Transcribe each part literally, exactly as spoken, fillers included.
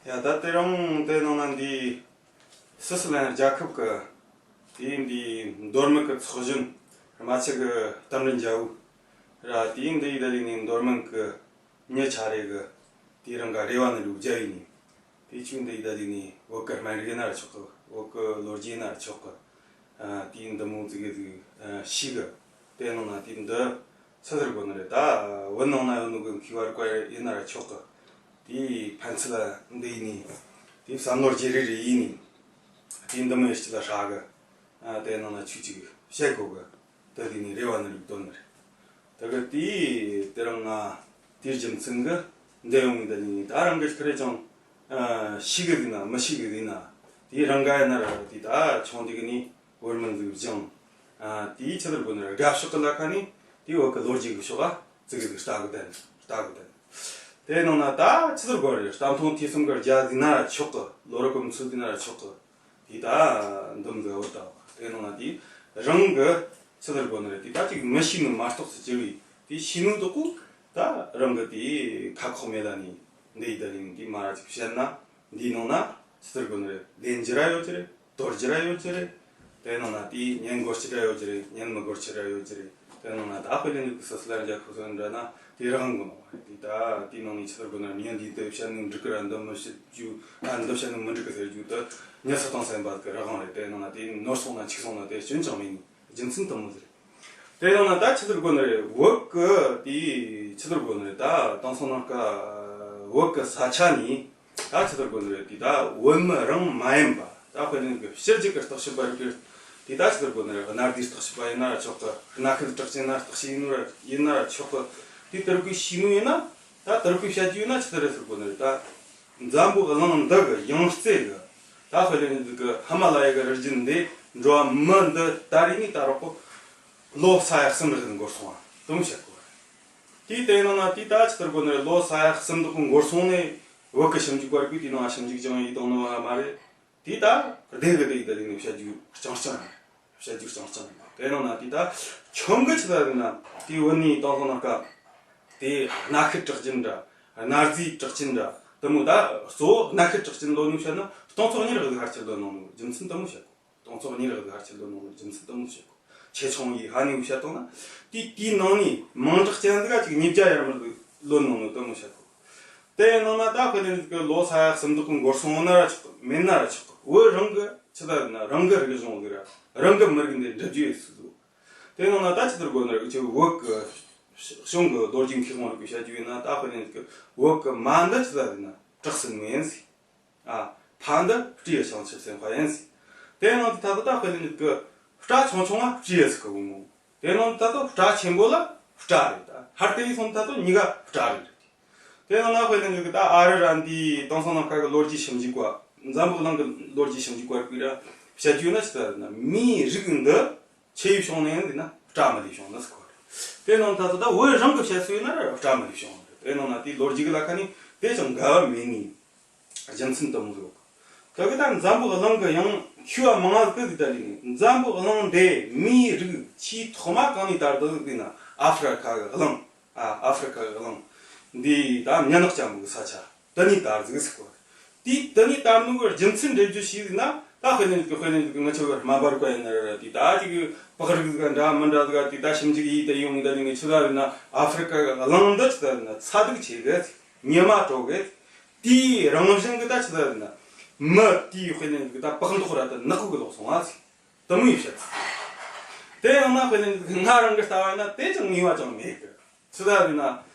ཡ་ད་དེ་རིང་དེ་ནང་ན་འདི་སི་སི་ལན་རྒྱལ་ཁབ་ཀྱི་དེ་འདི་མདོ་སྨད་ཀྱི་ཚོགས་གཞོན་རྨ་ཆུ་གི་རྟ་མགྲིན་རྒྱལ་པོ་ར་དེ་འདི་ཡི་ད་ལི་ནི་མདོ་སྨད་ཀྱི་མྱི་ཆ་རེ་གི་དེ་རང་ག་རེ་བ་ནི་རུ་རྒྱ་ཡིན་ནི། དེ་ཆུ་འདི་ཡི་ད་ལི་ནི་བོད་ཀྱི་སྨན་རིགས་ཡིན་ན་ར་ཆོག་གི། བོད་ཀྱི་ལོ་རྒྱུས་ཡིན་ན་ར་ཆོག་གི། ཨ་དེ་འདི་མོ་ཙི་གི་ཙི་ཤི་གི། དེ་ནང་ན་དེ་འདི་ཚི་ཟེར་གོ་ནི་རེད། ད་བོད་ནང་ན་ཡོད་ནོ་གི་མཁས་པ་རིག་པ་ཡིན་ན་ར་ཆོག་གི། དེའི་ཕན་ཚུན་ལ་འདི་ཡིན་ནི། དེའི་བསམ་བློ་བརྗེ་རེས་རེ་ཡིན་ནི། དེ་འདི་མོ་ཡི་སྤྱི་ལ་ཧྲ་གི། ཨ་དེ་ནང་ན་ཆུ་ཅིག་བཤད་དགོ་གི། དེ་དེ་ནི་རེ་བ་ནི་རིག་དོན་ནི་རེད། དེ་གི་དེའི་དེ་རང་ང་དེའི་རྒྱུ་མཚན་གི་འདི་ཡོང་གི་འདི་ནི་ད་རང་གི་ཁ་རེ་ཅང་ཤི་གི་ཡིན་ན་མི་ཤི་གི་ཡིན་ན། དེའི་རང་ག་ཡིན་ན་ར་དེ་ད་ཆུང་དེ་གི་ནི་བོད་མི་འཛུགས་སྦྱང་། ཨ་དེའི་ཆི་ཟེར་དགོ་ནི་ར་དགའ་ཕྱོགས་གི་ལ་ཁ་ནི་དེའི་བོད་གི་ལོ་རྒྱུས་གི་ཕྱོགས་ཨ་ཙི་གི་ཟིག་ལྟ་གི་དན་ལྟ་གི་དན། དེ་ནང་ན་ད་ཆི་ཟེར་དགོ་རེད། རྟ་མཐོང་ཐོས་བསམ་གི་རྒྱ་དེ་ན་ར་ཆོག་གི། ལོ་རབས་གི་མཚོ་དེ་ན་ར་ཆོག་གི། དེ་ད་འདུམ་གི་འོ་ད་དེ་ནང་ན་དེ་རང་གི་ཆི་ཟེར་དགོ་ནི་རེད། དེ་ད་ཅིག་མི་ཤི་ནི་མ་གཏོགས་སུ་གྱུར་བའི་དེ་ཤི་ནི་དོ་གོ་ད་རང་གི་དེ་ཁ་ཁོག་མེད་ལ་ནི་འདི་ཡི་ད་རིང་དེ་མ་ར་ཅིག་བཤད་ན། འདིའི་ནང་ན་ཆི་ཟེར་དགོ་ནི་རེད། ལེན་རྒྱུ་ར་ཡོད་ཀྱི་རེད། དོར་རྒྱུ་ར་ཡོད་ཀྱི་རེད། དེ་ནང་ན་དེའི་ཉན་དགོས་རྒྱུ་ར་ཡོད་ཀྱི་རེད། ཉན་མི་དགོས་རྒྱུ་ར་ཡོད་ཀྱི་རེད། དེ་ནང་ན་ད་དཔེ་ལེན་ལུགས་སི་སི་ལ་རྒྱ་ཁོ་སོན་འདྲ་ན་དེ་རང་གི་ནང་རེད། དེ་ད་དེའི་ནང་ནས་ཆི་ཟེར་དགོ་ན་མྱི་འདི་དེ་བཤད་ནི་འགྲིག་གི་ར། འདི་མི་བཤད་རྒྱུ་ཨ་འདི་བཤད་ནི་མི་འགྲིག་གི་ཟེར་རྒྱུ་དེ་མྱི་སུ་དང་སེམས་པ་གི་ར་གང་རེད། དེ་ནང་ན་དེ་ནོར་སོང་ན་འཆུག་སོང་ན་དེ་སྐྱོན་ཅང་མེད་ནི་རྒྱུ་མཚན་དེ་མོ་ཟེར། དེ་ཡང་ན་ད་ཆི་ཟེར་དགོ་ནི་རེད། བོད་གི་དེའི་ཆི་ཟེར་དགོ་ནི་རེད། ད་དེང་སང་ནང་ཀ་བོད་གི་ས་ཆ་ནི་ད་ཆི་ཟེར་དགོ་ནི་རེད། དེ་ད་བོད་མི་རང་མ་ཡིན་པ་ད་དཔེ་ནི་གི་ཕྱི་རྒྱལ་གི་བརྟག་ཞིབ་པ་རིག་གི་དེ་ད་ཆི་ཟེར་དགོ་ནི་རེད། གནའ་དེའི་བརྟག་ཞིབ་པ་ཡིན་ན་ར་ཆོག་གི། གནའ་ཤུལ་གྲགས་ཅན་ན་བརྟག་ཞིབ་ཡིན་ནོ་ར་ཡིན་ན་ར་ཆོག་གི། དེ་དེར་གི་ཤེས་ནོ་ཡིན་ན་ད་དེར་གི་བཤད་རྒྱུ་ཡིན་ན་ཆི་ཟེར་རེད་ཟེར་དགོ་ནི་རེད། ད་འཛམ་བུ་གླིང་འདི་གི་ཡང་རྩེ་གི་ད་དཔེ་ལེན་འདི་གི་ཧི་མ་ལ་ཡ་གི་རི་རྒྱུད་འདི་འགྲོ་བ་མི་འདི་ད་རེས་ནས་ད་རོགས་གོ་ལོ་ས་ཡ་གསུམ་རེ་གི་འགོར་སོང་བ་དེ་མོ་བཤད་གོ། དེའི་དེ་ནང་ན་དེ་ད་ཆི་ཟེར་དགོ་ནི་རེད། ལོ་ས་ཡ་གསུམ་དག་གི་འགོར་སོང་ནས་བོད་གི་ཞིབ་འཇུག་པ་རིག་པས་དེའི་ནང་ཞིབ་འཇུག་ཅང་ཡེད་བཏང་ནོ་བ་མ་རེད། དེ་ད་བདེན་གི་བདེན་གི་ད་དེ་ནས་བཤད་རྒྱུ་རྐྱང་རྐྱང་རེད། བཤད་རྒྱུ་རྐྱང་རྐྱང་རེད། དེ་ནང་ན་དེ་ད་ཁྱོད་གི་ཆི་ད་ཡིན་ན་དེ་བོད་ནས་དེང་སང་ནང་ཀ་དེ་གནའ་ཤུལ་གྲགས་ཅན་འདྲ། གནའ་རྫས་གྲགས་ཅན་འདྲ། དེ་མོ་ད་གཙོ་བོ་གནའ་ཤུལ་གྲགས་ཅན་ལོ་ནི་བཤད་ན་སྟོང་ཚོ་གཉིས་རེ་གི་ཧར་ཆེར་ལོ་ནང་ནི་རྒྱུ་མཚན་དེ་མོ་བཤད་གོ། སྟོང་ཚོ་གཉིས་རེ་གི་ཧར་ཆེར་ལོ་ནང་ནི་རྒྱུ་མཚན་དེ་མོ་བཤད་གོ། ཆེ་ཆུང་ཡི་ཧ་ནི་བཤད་བཏང་ན་དེ་དེའི་ནང་ནས་མིང་གྲགས་ཅན་ཟིག་ག་ཅིག་ཉིས་བརྒྱ་ཡར་མར་གི་ལོ་ནང་ནི་དེ་མོ་བཤད་གོ། དེ་ནང་ན་ད་དཔེ་ལེན་ཟིག་གི་ལོ་ས་ཡ་གསུམ་དག་གི་འགོར་སོང་ན་ར་ཆོག་གི། མེད་ན་ར་ཆོག་གི། བོད་རང་གི་ཆི་ད་ཡིན་ན་རང་གི་རིག་གཞུང་ཟིག་ར་རང་གི་མི་རིགས་འདི་འགྲུབ་རྒྱུ་ཡིན་སུ་ཟིག་དེ་ནང་ན་ད་ཆི་ཟེར་དགོ་ནི་རེད། ཅིག་བོད་གི་གཞུང་གི་ལོ་རྒྱུས་མཁས་དབང་རིག་པས་བཤད་རྒྱུ་ཡིན་ན་ད་དཔེ་ནས་ཅིག་བོད་གི་མ་འདི་ཆི་ཟེར་ན་བྲག་སྲིན་མོ་ཡིན་ཟེར། ཨ་ཕ་འདི་སྤྲེའུ་བྱང་ཆུབ་སེམས་དཔའ་ཡིན་ཟེར། དེ་ནང་དུ་ད་ད་དཔེ་ནས་ཅིག་སྤྲ་ཆུང་ཆུང་ང་སྤྲེའུ་ཟེར་གི་བོ་མོ། དེ་ནང་དུ་ད་ད་སྤྲ་ཆེན་པོ་ལ་སྤྲ་རེད། ད་ཧར་དེ་ཡི་སོང་ད་ད་གཉིས་ཀ་སྤྲ་རེད། དེ་ནང་ན་དཔེ་ནས་ཅིག་ད་ཨ་རི་ར་འདི་དེང་སང་ནང་ཁ་གི་ལོ་རྒྱུས་ཞིབ་འཇུག་པ་འཛམ་བུ་གླིང་གི་ལོ་རྒྱུས་ཞིབ་འཇུག་པ་རིག་པས་ར་བཤད་རྒྱུ་ཡིན་ན་ཆི་ཟེར་ན་མིའི་རིགས་འདི་ཆི་ཡི་བྱུང་ནས་ཡིན་ན་སྤྲ་མི་ལས་བྱུང་ནི་ཟེར་གོ་རེད། དེ་ནང་ད་ད་ད་བོད་རང་གི་བཤད་སྲོལ་ཡིན་ན་ར་སྤྲ་མི་ལས་བྱུང་རེད། དེ་ནང་ན་དེའི་ལོ་རྒྱུས་ཀྱི་ལ་ཁ་ནས་དེ་ཅང་འགལ་བ་མེད་ནི་རྒྱུ་མཚན་དེ་མོ་ཟིག་ཡོད། དེ་གི་ད་འཛམ་བུ་གླིང་གི་ཡང་མཁས་པ་མང་ང་ཟིག་གི་ཟིག་ད་ལི་ནི་འཛམ་བུ་གླིང་འདི་མིའི་རིགས་ཆེས་ཐོག་མ་གང་ནས་དར་འདུག་ཟེར་ན་ཨ་ཧྥེ་རི་ཁ་གི་གླིང་། ཨ་ཨ་ཧྥེ་རི་ཁ་གི་གླིང་འདི་ད་མྱི་ནག་ཅན་པོ་གི་ས་ཆ་དེ་ནས་དར་ཟིག་ཟེར་གོ། དེ་དེ་ནས་དར་ནོ་གི་རྒྱུ་མཚན་འགྲེལ་བརྗོད་བྱས་ཟིག་ན་ད་དཔེ་ལེན་གི་དཔེ་ལེན་གི་ང་ཆོ་གི་སྨན་པ་རིག་པ་ཡིན་ན་ར་དེ་ད་ཅིག་བག་རིགས་ཟིག་འདྲ་མི་འདྲ་ཟིག་དེ་ད་ཞིབ་འཇུག་ཡིས་དེ་ཡོང་ད་ནི་ཆི་ཟེར་ན་ཨ་ཧྥེ་རི་ཁ་གི་གླིང་འདི་ཆི་ཟེར་ན་ཚ་གདུག་ཆེ་གི་ཉི་མ་དྲོ་གི། དེའི་རང་བཞིན་གི་ད་ཆི་ཟེར་ན་མི་དེའི་དཔེ་ལེན་གི་ད་བག་མདོག་ར་ད་ནག་པོ་གི་ལོག་སོང་བ་ཟིག་དེ་མོ་ཡིན་བཤད། དེ་ཡང་ན་དཔེ་ལེན་ང་རང་གི་ལྟ་བ་ཡིན་ན་དེ་ཅང་ངེས་པ་ཅང་མེད་གི། ཆི་ཟེར་ན་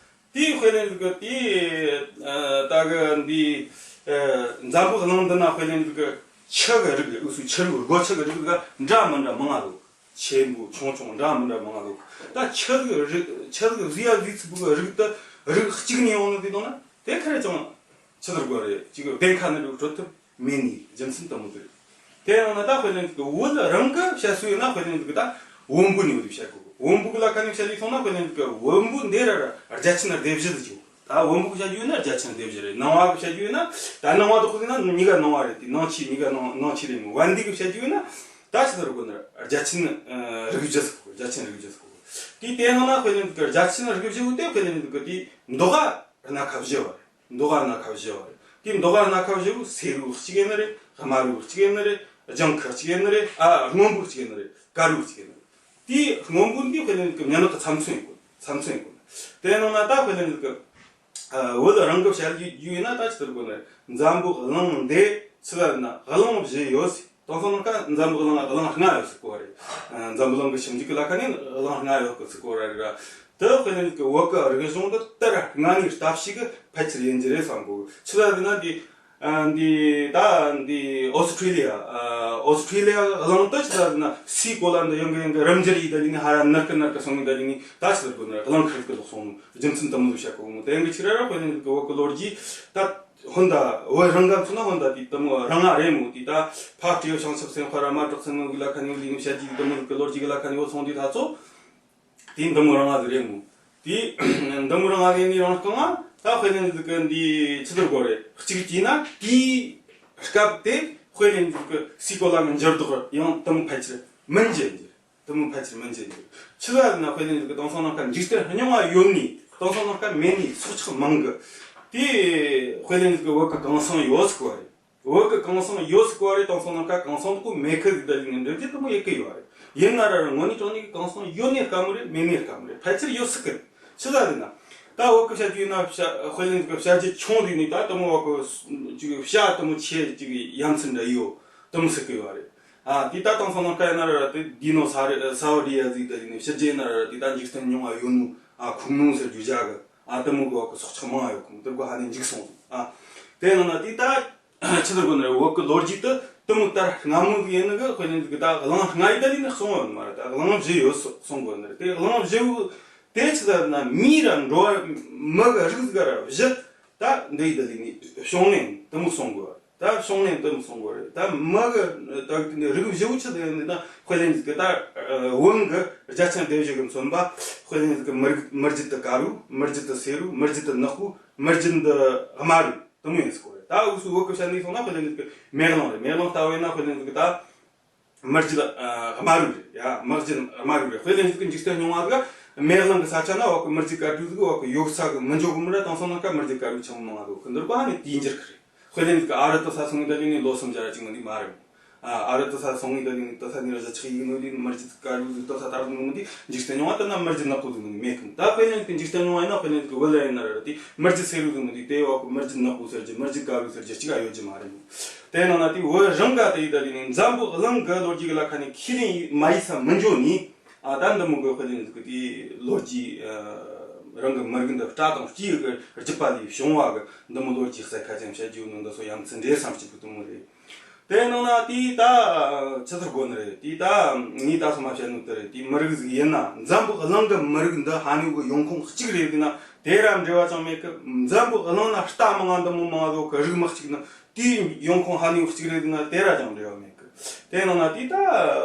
དེའི་དཔེ་ལེན་གི་དེ་ད་གི་འདི་འཛམ་བུ་གླིང་འདི་ན་དཔེ་ལེན་གི་ཆུ་གི་རིགས་འུ་ཚོའི་ཆུ་རིགས་སྒོ་ཆུ་གི་རིགས་གི་འདྲ་མི་འདྲ་མང་ང་འདུག་ཆེན་པོ་ཆུང་ཆུང་འདྲ་མི་འདྲ་མང་ང་འདུག་ད་ཆུ་གི་རིགས་ཆུ་གི་བཟོས་ཡ་བཟོས་ཚུལ་པོ་གི་རིགས་དེ་རིགས་གཅིག་ནས་ཡོང་ནི་དེ་དང་ན་དེ་ཁ་རེ་ཅང་ཆི་ཟེར་དགོས་རེད། ཅིག་བདེན་ཁ་ནི་རུ་འགྲོ་ཐུབ་མེད་ནི་རྒྱུ་མཚན་དེ་མོ་དེ་རེད། དེ་ཡང་ན་ད་དཔེ་ལེན་གི་བོད་རང་གི་བཤད་སྲོལ་ཡིན་ན་དཔེ་ལེན་གི་ད་བོན་པོ་ནས་བཤད་གོ། བོན་པོ་གི་ལ་ཁ་ནས་བཤད་ལས་སོང་ན་དཔེ་ལེན་གི་བོན་པོ་འདི་ར་ར་རྒྱ་ཆེན་སྡེ་བཞི་ཟིག་ཡོད། ད་བོན་པོ་གི་བཤད་རྒྱུ་ཡིན་ན་རྒྱ་ཆེན་སྡེ་བཞི་རེད། ནང་བ་གི་བཤད་རྒྱུ་ཡིན་ན་ད་ནང་བ་དག་ཟིག་ན་གཉིས་ཀ་ནང་བ་རེད། དེ་ནང་ཆོས་གཉིས་ཀ་ནང་ནང་ཆོས་རེད་མོ། བན་དེ་གི་བཤད་རྒྱུ་ཡིན་ན་ད་ཆི་ཟེར་གོ་ན་རྒྱ་ཆེན་རིགས་བཞི་ཟེར་གོ། རྒྱ་ཆེན་རིགས་བཞི་ཟེར་གོ། དེ་དེ་ནང་ན་དཔེ་ལེན་གི་རྒྱ་ཆེན་རིགས་བཞི་བོ་དེ་དཔེ་ལེན་གི་དེ་མདོ་ཁ་སྣ་ཁ་བཞི་བ་རེད། མདོ་ཁ་སྣ་ཁ་བཞི་བ་རེད། དེའི་མདོག་ཁ་སྣ་ཁ་བཞི་བོ་སེར་བོ་གཅིག་ཡིན་ནི་རེད། དམར་བོ་གཅིག་ཡིན་ནི་རེད། ལྗང་ཁུ་གཅིག་ཡིན་ནི་རེད། ཨ་སྔོན་པོ་གཅིག་ཡིན་ནི་རེད། དཀར་བོ་གཅིག་ཡིན་ནི་རེད། དེའི་སྔོན་པོ་འདི་དཔེ་ལེན་གི་མྱི་ནག་གི་ཚབ་མཚོན་ཡིན་དགོས། ཚབ་མཚོན་ཡིན་དགོས། དེ་ནང་ན་ད་དཔེ་ལེན་གི་ཨ་བོད་རང་གི་བཤད་རྒྱུ་ཡིན་ན་ད་ཅི་ལྟར་དགོས་ནི། འཛམ་བུ་གླིང་འདི་ཆི་ལ་ན་གླིང་བཞི་ཡོད་ཟེར། དེང་སང་ནང་ཀ་འཛམ་བུ་གླིང་ལ་གླིང་ལྔ་ཡོད་ཟེར་གོ་རེད། ཨ་འཛམ་བུ་གླིང་གི་ཞིབ་འཇུག་གི་ལ་ཁ་ནས་གླིང་ལྔ་ཡོད་གི་ཟེར་གོ་ར་རེད་ར། དེ་དཔེ་ལེན་གི་བོད་གི་རིག་གཞུང་འདི་ལྟར་སྔ་ནས་ལྟ་ཞིག་གི་ཕལ་ཆེར་ཡིན་རྒྱུ་རེད་བསམ་གོ། ཆི་ལ་ཟེར་ན་འདི་ཨ་འདི་ད་འདི་ཨོ་སི་ཁྲི་ལི་ཡ། ཨ་ཨོ་སི་ཁྲི་ལི་ཡ་གླིང་དུ་ཆི་ལ་ཟེར་ན་སའི་གོ་ལ་འདི་ཡང་གི་ཡང་གི་རུམ་འགྱུར་ཡིན་ད་ལི་ནི་ཧ་ར་ནར་གི་ནར་གི་སོང་ཡིན་ད་ལི་ནི་ད་ཆི་ལ་གོ་ན་གླིང་ཁུར་གི་ལོག་སོང་ནོ་རྒྱུ་མཚན་དེ་མོ་ཟིག་བཤད་གོ་མོ། དེ་ཡང་གི་ཆི་ར་ར་དཔེ་ལེན་གི་བོད་གི་ལོ་རྒྱུས་ད། ཧོན་ད་བོད་རང་ག་མཚོན་ན་ཧོན་ད་དེ་དེ་མོ་རང་ང་རེད་མོ། དེ་ད་ཕ་སྤྲེའུ་བྱང་ཆུབ་སེམས་དཔའ་ར་མ་བྲག་སྲིན་མོ་གི་ལ་ཁ་ནས་ལི་ནི་བཤད་ཀྱི་དེ་མོ་གི་ལོ་རྒྱུས་གི་ལ་ཁ་ནས་བོ་སོང་དུས་ད་ཚོ་དེ་འདི་མོ་རང་ང་ཟིག་རེད་མོ། དེ་འདི་མོ་རང་ང་ཟིག་ནི་རང་རྐང་ང་ད་དཔེ་ལེན་ཟིག་གི་འདི་ཆི་ཟིག་གོ་རེད། གཅིག་བྱས་ན་དེའི་སྐབས་དེ་དཔེ་ལེན་ཟིག་གི་སའི་གོ་ལ་གི་འགྱུར་ལྡོག་ཡང་དེ་མོ་ཕལ་ཆེར་མིན་གྱི་འགྱུར། དེ་མོ་ཕལ་ཆེར་མིན་གྱི་འགྱུར། ཆི་ལ་ཟེར་ན་དཔེ་ལེན་ཟིག་གི་དེང་སང་ནང་ཁ་འཇིག་རྟེན་རྙིང་བ་ཡོད་ནི་དེང་སང་ནང་ཁ་མེད་ནི་སྲོག་ཆགས་མང་གི། དེ་དཔེ་ལེན་ཟིག་གི་བོད་གི་གངས་སེང་ཡོད་ཟིག་གོ་རེད། བོད་གི་གངས་སེང་ཡོད་ཟིག་གོ་རེད། དེང་སང་ནང་ཁ་གངས་སེང་དེ་གོ་མེད་ཁི་ཟིག་ད་ཟིག་ནི་འདྲ་རྒྱུ་དེ་མོ་ཡེ་གི་ཡོད་རེད། ཡིན་ན་ར་ར་དངོས་གནས་དྲང་གནས་གི་གངས་སེང་ཡོད་ནི་དཀའ་མོ་རེད། མེད་ནི་དཀའ་མོ་རེད། ཕལ་ཆེར་ཡོད་སྲིད་གི། ཆི་ལ་ཟེར་ན། ད་བོད་གི་བཤད་རྒྱུ་ཡིན་ན་བཤད་དཔེ་ལེན་ཟིག་གི་བཤད་རྒྱུ་ཆུང་ཟིག་ནི་ད་དེ་མོ་བ་གི་ཅིག་བཤད་དེ་མོ་ཆེ་ཅིག་ཡ་མཚན་འདྲ་ཡོད་དེ་མོ་ཟེར་གི་ཡོད་རེད། ཨ་དེ་ད་དེང་སང་ནང་ཁ་ཡིན་ན་ར་དེ་འདི་ནོ་ས་རེད། ས་བ་རི་ཡ་ཟིག་ད་ཡིན་ནི་ཕྱི་རྒྱལ་ཡིན་ན་ར་དེ་ད་འཇིག་རྟེན་རྙིང་བ་ཡོད་ནོ་ཨ་ཁུངས་ནོ་ཟེར་རྒྱུ་བཞག་གི། ཨ་དེ་མོ་གི་བ་གི་སྲོག་ཆགས་མང་ཡོད་ཁུངས་དེ་གོ་ཧ་ནས་འཇིག་སོང་ཟིག། ཨ་དེ་ནང་ན་དེ་ད་ཆི་ཟེར་གོ་ནི་རེད། བོད་གི་ལོ་རྒྱུས་དེ་དེ་མོ་ལྟར་སྔ་མོ་ཟིག་ཡིན་ནི་གི་དཔེ་ལེན་ཟིག་གི་ད་གླིང་ལྔ་ཡི་ད་ལི་ནི་གསུང་བ་མ་རེད། ད་གླིང་བཞི་ཡོད་གསུང་གོ་ནི་རེད། དེ་གླིང་བཞི་བོ་དེ་ཆི་ཟེར་ན་མིའི་ར་འགྲོ་བ་མི་གི་རིགས་ཟིག་ར་བཞི་ད་འདི་ཡི་ད་ལི་ནི་བྱུང་ནས་དེ་མོ་གསུང་གོ། ད་བྱུང་ནས་དེ་མོ་གསུང་གོ་རེད། ད་མི་གི་ད་རིགས་བཞི་བོ་ཆི་ཟིག་ཡིན་ན་དཔེ་ལེན་ཟིག་གི་ད་བོན་གི་བརྒྱ་ཆ་བདུན་བཞི་གི་མཚོན་པ་དཔེ་ལེན་ཟིག་གི་མི་རིགས་མི་རྒྱུད་དེ་དཀར་བོ། མི་རྒྱུད་དེ་སེར་བོ། མི་རྒྱུད་དེ་ནག་པོ། མི་རྒྱུད་འདི་དམར་བོ། དེ་མོ་ཡིན་ཟེར་གོ་རེད། ད་འུ་ཚོ་བོད་གི་བཤད་ནས་སོང་ན་དཔེ་ལེན་ཟིག་གི་མེ་གླིང་རེད། མེ་གླིང་ལྟ་བུ་ཡིན་ན་དཔེ་ལེན་ཟིག་གི་ད་མི་རྒྱུད་ཨ་དམར་བོ་རེད། ཡ་མི་རྒྱུད་དམར་བོ་རེད། དཔེ་ལེན་ཟིག་གི་འཇིག་རྟེན་རྙིང་བ་ཟིག་མེ་གླིང་གི་ས་ཆ་ན་བ་གི་མི་རྒྱུད་དཀར་བོ་ཟིག་བ་གི་ཡོད་ས་གི་མི་འཇོག་གི་མི་ར། དེང་སང་ནང་ཀ་མི་རྒྱུད་དཀར་བོ་ཆེན་མོ་མང་ང་འདུག་གི། འདིར་བ་ནི་དེའི་འགྱུར་གི་རེད། དཔེ་ལེན་ཟིག་གི་ཨ་རི་ཏི་ས་སོང་ངི་ད་ལི་ནི་ལོ་སུམ་བརྒྱ་ར་ཅིག་མིན་འདི་མ་རེད། ཨ་ཨ་རི་ཏི་ས་སོང་ངི་ད་ལི་ནི་ཏི་ས་ནི་ར་ཞིག་ཡིག་ནོ་ལི་མི་རྒྱུད་དཀར་བོ་ཟིག་ཏི་ས་དར་ནོ་མི་འདི་འཇིག་རྟེན་རྙིང་བ་ད་ན་མི་རྒྱུད་ནག་པོ་ཟིག་མིན་འདི་མེད་གི། ད་དཔེ་ལེན་ཟིག་གི་འཇིག་རྟེན་རྙིང་བ་ཡིན་ན་དཔེ་ལེན་ཟིག་གི་བོད་ལ་ཡིན་ན་ར་ར་དེ་མི་རྒྱུད་སེར་བོ་ཟིག་མིན་འདི་དེ་བ་གི་མི་རྒྱུད་ནག་པོ་ཟེར་རྒྱུ་མི་རྒྱུད་དཀར་བོ་ཟེར་རྒྱུ་གཅིག་ཨ་ཡོད་རྒྱུ་མ་རེད། དེ་ནང་ན་དེ་བོད་རང་ག་དེ་ཡི་ད་ལི་ནི་འཛམ་བུ་གླིང་གི་ལོ་རྒྱུས་གི་ལ་ཁ་ནས་ཁས་ལེན་མ་ཡེ་ས་མི་འཇོག་ནི། ཨ་ད་འདི་མོ་གི་དཔེ་ལེན་ཟིག་གི་དེ་ལོ་རྒྱུས་ཨ་རང་གི་མི་རིགས་འདི་སྐྲ་དང་གཅིག་གི་རྒྱུད་པ་ལས་བྱུང་བ་གི་འདི་མོ་ལོ་རྒྱུས་གསལ་ཁ་ཅན་བཤད་རྒྱུ་ནི་འདི་སོ་ཡ་མཚན་འདྲེས་བསམ་གཅིག་གི་དེ་མོ་རེད། དེ་ནང་ན་དེ་ད་ཆི་ཟེར་དགོས་ནི་རེད། དེ་ད་ངས་ད་སོ་མ་བཤད་ནོ་དེ་རེད། དེ་མི་རིགས་ཟིག་ཡིན་ན་འཛམ་བུ་གླིང་གི་མི་རིགས་འདི་ཧ་ནུ་གི་ཡོང་ཁུངས་གཅིག་རེད་ཟེར་ན་དེ་ར་འབྲེལ་བ་ཅང་མེད་གི། འཛམ་བུ་གླིང་ན་རྟ་མང་ང་འདི་མོ་མང་ང་ཟོ་གི་རིགས་མི་གཅིག་ནི་དེའི་ཡོང་ཁུངས་ཧ་ནུ་གཅིག་རེད་ཟེར་ན་དེ་ར་ཅང་འབྲེལ་བ་མེད་གི། དེ་ནང་ན་དེ་ད་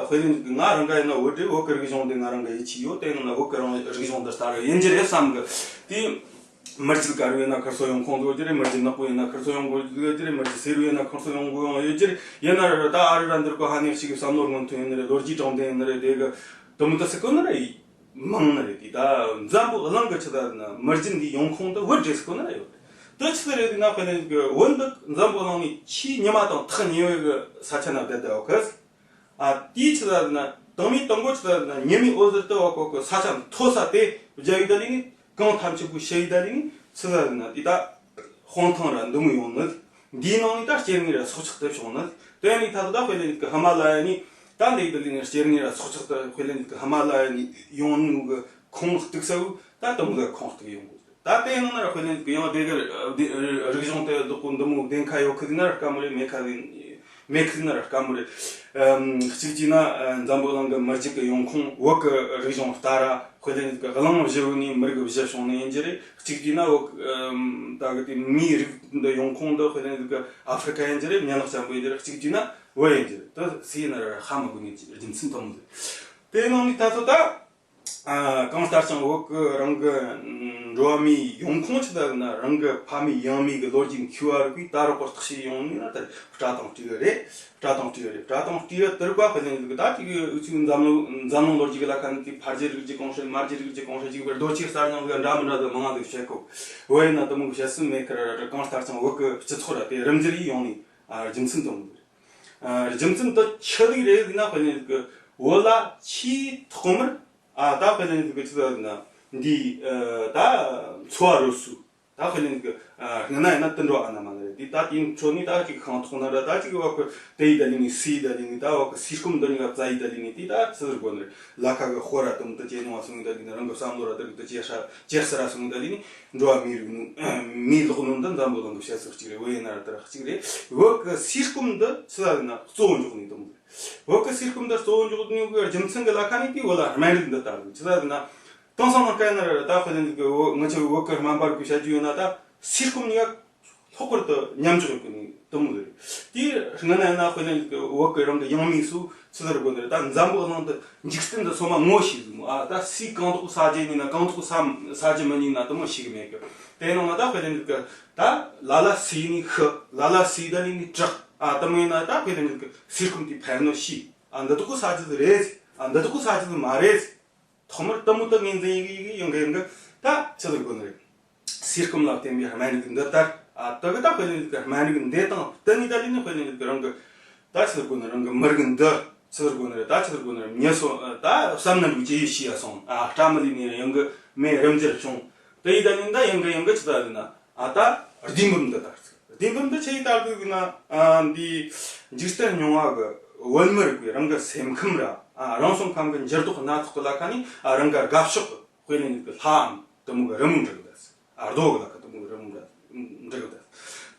དཔེ་ལེན་ཟིག་གི་ང་རང་ག་ཡིན་ན་བོད་རེད། བོད་གི་རིག་གཞུང་དེ་ང་རང་ག་ཡིད་ཆེས་ཡོད། དེ་ནང་ན་བོད་གི་རང་རིག་གཞུང་འདི་ལྟར་ཡིན་རྒྱུ་རེད་བསམ་གི། དེ་མི་རྒྱུད་དཀར་བོ་ཡིན་ན་ཁིར་སོ་ཡོང་ཁུངས་ཟིག་ཡོད་རྒྱུ་རེད། མི་རྒྱུད་ནག་པོ་ཡིན་ན་ཁིར་སོ་ཡོང་གོ་ཟིག་ཡོད་རྒྱུ་རེད། མི་རྒྱུད་སེར་བོ་ཡིན་ན་ཁིར་སོ་ཡོང་གོ་ཡོང་ཡོད་རྒྱུ་རེད། ཡིན་ན་ར་ད་ཨ་རི་ར་འདིར་གོ་ཧ་ནེ་ཞིག་གི་བསམ་བློ་སྔོན་ཐོན་ཡིན་ནི་རེད། ལོ་རྒྱུས་དྲང་བདེན་ཡིན་ནི་རེད། དེ་གི་དུམ་དུ་སི་ཀོ་ནི་རེད། མང་ནི་རེད། དེ་ད་འཛམ་བུ་གླིང་གི་ཆི་ད་ན་མི་རྒྱུད་འདི་ཡོང་ཁུངས་དུ་བོད་རེད་སི་ཀོ་ནི་རེད་ཡོད་རེད། དུ་ཆི་རེད་དེ་ན་དཔེ་ལེན་གི་བོད་འདི་འཛམ་བུ་གླིང་ནས་ཆེས་ཉི་མ་དང་ཐག་ཉེ་བའི་གི་ས་ཆ་ན་བསྡད་བསྡད་ཡོད་གི། ཨ་དེའི་ཆི་ཟེར་ན་དང་མི་དང་པོ་ཆི་ཟེར་ན་ཉི་མའི་འོད་ཟེར་དུ་བ་ཀོ་ཀོ་ས་ཆ་མཐོ་ས་དེ་བརྒྱ་ཡི་ད་ལི་ནི་གང་ཐམས་ཅད་པོ་ཤེས་ཡི་ད་ལི་ནི་ཆི་ཟེར་ན་དེ་ད་སྤང་ཐང་ར་འདི་མོ་ཡོང་ནི། འདིའི་ནང་ནི་ད་སྐྱེ་དངོས་ར་སྲོག་ཆགས་དེ་བྱུང་ནི། དེ་ནི་ད་ད་དཔེ་ལེན་གི་ཧི་མ་ལ་ཡ་ནི་ད་འདི་ཡི་ད་ལི་ནི་སྐྱེ་དངོས་ར་སྲོག་ཆགས་དེ་དཔེ་ལེན་གི་ཧི་མ་ལ་ཡ་ནི་ཡོང་ནི་གི་ཁུངས་གཏུགས་ས་བོ་ད་དུམ་གི་ཁུངས་གཏུགས་ཡོང་གི། ད་དེ་ནང་ན་དཔེ་ལེན་གི་ཡང་དེ་གི་རིག་གཞུང་དེ་བདག་པོ་འདི་མོ་བདེན་ཁ་ཡོད་ཁི་ན་ར་དཀའ་མོ་རེད། མེད་ཁ་ཟིན་མེད་ཁི་ན་ར་དཀའ་མོ་རེད། གཅིག་བྱས་ན་འཛམ་བུ་གླིང་གི་མི་རྒྱུད་ཀྱི་ཡོང་ཁུངས་བོད་ཀྱི་རིག་གཞུང་ལྟར་ར་དཔེ་ལེན་གི་གླིང་བཞི་བོ་ནས་མི་རིགས་བཞི་བྱུང་ནི་ཡིན་གྱི་རེད། གཅིག་བྱས་ན་བོད་ད་གི་དེ་མིའི་རིགས་འདི་ཡོང་ཁུངས་འདི་དཔེ་ལེན་གི་ཨ་ཧྥི་རི་ཀ་ཡིན་གྱི་རེད། མྱི་ནག་ཅན་པོ་ཡིན་གྱི་རེད། གཅིག་བྱས་ན་བོད་ཡིན་གྱི་རེད། ད་སུ་ཡིན་ན་ར་ཧ་མ་གོ་ནི་རྒྱུ་མཚན་དེ་མོ་རེད། དེ་ནང་ནས་ད་ཚོ་ད། ཨ། གང་ལྟར་ཀྱང་བོད་ཀྱི་རང་གི་འགྲོ་བ་མིའི་ཡོང་ཁུངས་ཆི་ལྟ་ན་རང་གི་ཕ་མེས་ཡང་མེས་ཀྱི་ལོ་རྒྱུས་མཁས་པ་རིག་པས་ད་རག་པར་བརྟག་དཔྱད་ཡོང་ནས་ན་ད་སྤྲ་དང་སྤྲེའུ་རེད། སྤྲ་དང་སྤྲེའུ་རེད། སྤྲ་དང་སྤྲེའུ་དེར་བ་དཔེ་ལེན་ཟིག་ད་ཅིག་འུ་ཚོའི་འཛམ་གླིང་འཛམ་གླིང་ལོ་རྒྱུས་ཀྱི་ལ་ཁ་ནས་དེ་ཕ་རྒྱུད་རིགས་རྒྱུད་གོང་ཧྲིལ་མ་རྒྱུད་རིགས་རྒྱུད་གོང་ཧྲིལ་ཅིག་བར་རྡོ་ཆས་གསར་རྙིང་གི་འདྲ་མི་འདྲ་དུ་མང་ང་འདུག་བཤད་གོ། བོད་ཡིན་ན་དུ་མོ་གི་བཤད་སྲོལ་མེད་ཁར་ར་གང་ལྟར་ཀྱང་བོད་ཀྱི་སྤྱི་ཚོགས་ར་དེ་རིམ་འགྱུར་ཡིས་ཡོང་ནས། ཨ། རྒྱུ་མཚན་དུ་མོ་གི། ཨ། རྒྱུ་མཚན་དུ་ཆི་ལུགས་རེད་ཟེར་ན་དཔེ་ལེན་ཟིག་བོད་ལ་ཆེས་ཐོག་མར། ཨ། ད་དཔེ་ལེན་ཟིག་ཆི་ལྟ་ན་འདི། ཨ། ད་འཚོ་བ་རོལ་སྲོལ། ད་དཔེ་ལེན་ཟིག་ཨ། སྔ་ན་ཡིན་ན་དུད་འགྲོ་ཨ་ན་མ་ན་རེད། དེ་ད་དེའི་འཕྲོ་ནས་ད་ཅིག་ཁང་ཐོག་ན་ར་ད་ཅིག་བ་ཁོ་དེ་ཡི་ད་ལི་ནི་སི་ཡི་ད་ལི་ནི་ད་བ་ཁོ་སི་སྐོམ་འདི་ནི་བ་ཙ་ཡི་ད་ལི་ནི་དེ་ད་ཚི་ཟེར་གོ་ནི་རེད། ལ་ཁ་གི་དཔེ་ར་དུམ་དུ་ཇེ་ཉུང་བ་སོང་ཡི་ད་ལི་ནི་རང་གི་བསམ་བློ་ར་དུ་གི་དུ་ཇེ་ཧྲ་ཇེ་ཧྲ་ར་སོང་ཡི་ད་ལི་ནི་འགྲོ་བ་མིའི་རིགས་ནི་མིའི་ལོག་ནོ་འདི་འཛམ་བུ་གླིང་གི་བཤད་སྲོལ་གཅིག་རེད། བོད་ཡིན་ན་ར་དེ་ར་གཅིག་རེད། བོད་གི་སི་སྐོམ་འདི་ཆི་ཟེར་ན་གཙོ་བོ་འཇོག་ནི་དུམ་རེད། བོད་གི་སི་སྐོམ་འདི་གཙོ་བོ་འཇོག་ནི་གི་རྒྱུ་མཚན་གི་ལ་ཁ་ནི་དེ་བོད་ལ་སྨན་རིགས་འདི་ལྟ་བུ་ཆི་ཟེར་ན། དེང་སང་ནང་སྐད་ན་ར་ད་དཔེ་ལེན་ཟིག་གི་ང་ཚོའི་བོད་ཀྱི་སྨན་པ་རིག་པས་བཤད་རྒྱུ་ཡོད་ན་ད་སི་སྐོམ་ནི་ཡ་ལྷག་པར་དུ་མཉམ་འཇོག་ཡོད་གི་ནི་དུམ་རེད། དེའི་སྔ་ན་ཡིན་ན་དཔེ་ལེན་ཟིག་གི་བོད་ཀྱི་རང་གི་ཡང་མིས་སུ་ཆི་ཟེར་དགོས་ནི་རེད། ད་འཛམ་བུ་གླིང་དུ་འཇིག་རྟེན་དུ་སོ་མ་ངོ་ཤེས་ཟིག་མོ། ཨ། ད་སུས་གང་དུ་ས་རྒྱུ་ཉིན་ན་གང་དུ་ས་ས་རྒྱུ་མི་ཉིན་ན་དུ་མོ་ཤེས་གི་མེད་གི། དེ་ནང་ན་ད་དཔེ་ལེན་ཟིག་གི་ད་ལ་ལ་སུས་ནི་ཤི། ལ་ལ་སུས་ད་ནི་ནི་དྲག་ཨ། དུ་མོ་ཡིན་ན་ད་དཔེ་ལེན་ཟིག་གི་སི་སྐོམ་དེ་ཕན་ནོ་ཤེས། ཨ། འདི་དུ་གུ་ས་རྒྱུ་རེད། ཨ། འདི་དུ་གུ་ས་རྒྱུ་མ་རེད། ཐོག་མར་དུ་མོ་དུ་ངོས་འཛིན་ཡི་གེ་ཡི་གེ་ཡོང་གི་ཡོང་གི་ད་ཆི་ཟེར་དགོས་ནི་རེད། སི་སྐོམ་ལ་བརྟེན་པའི་སྨན་རིགས་འདི་ལྟར། ཨ། དུ་གི་ད་དཔེ་ལེན་ཟིག་གི་སྨན་རིགས་འདི་དང་བསྟུན་ནས་ད་ལི་ནི་དཔེ་ལེན་ཟིག་གི་རང་གི་ད་ཆི་ཟེར་དགོས་ནི་རང་གི་མི་རིགས་འདི་ཆི་ཟེར་དགོས་ནི་རེད། ད་ཆི་ཟེར་དགོས་ནི་རེད། མྱི་སོ་ད་བསམ་ན་འགྲུབ་ཅེས་ཡི་ཤི་ཡ་སོང་། ཨ། སྐྲ་མི་ལུས་ནི་ཡང་གི་མེ་རིམ་གྱིས་བྱུང་། དེ་ཡི་ད་ལི་ནི་ད་ཡང་གི་ཡང་གི་ཆི་ད་ལི་ན། ཨ། ད་ལྡེམ་བུམ་འདི་ལྟར་ཚིག་ལྡེམ་བུམ་འདི་ཆི་ཡི་ལྟར་དུ་ན། ཨ། འདི་འཇིག་རྟེན་རྙིང་བ་གི་བོད་མི་རིགས་པའི་རང་གི་སེམས་ཁམས་ར། ཨ། རང་བྱུང་ཁམས་ཀྱི་འགྱུར་ལྡོག་སྣ་ཚོགས་ཀྱི་ལ་ཁ་ནས། ཨ། རང་གི་དགའ་ཕྱོགས་ཀྱི་དཔེ་ལེན་གི་ལྷའམ་དུ་མོ་གི་རི་མོ་འབྲི་གི་ད། ཨ། རྡོ་གི་ལ་ཁ་དུ་མོ་གི་རི་མོ་འབྲི་གི་ད།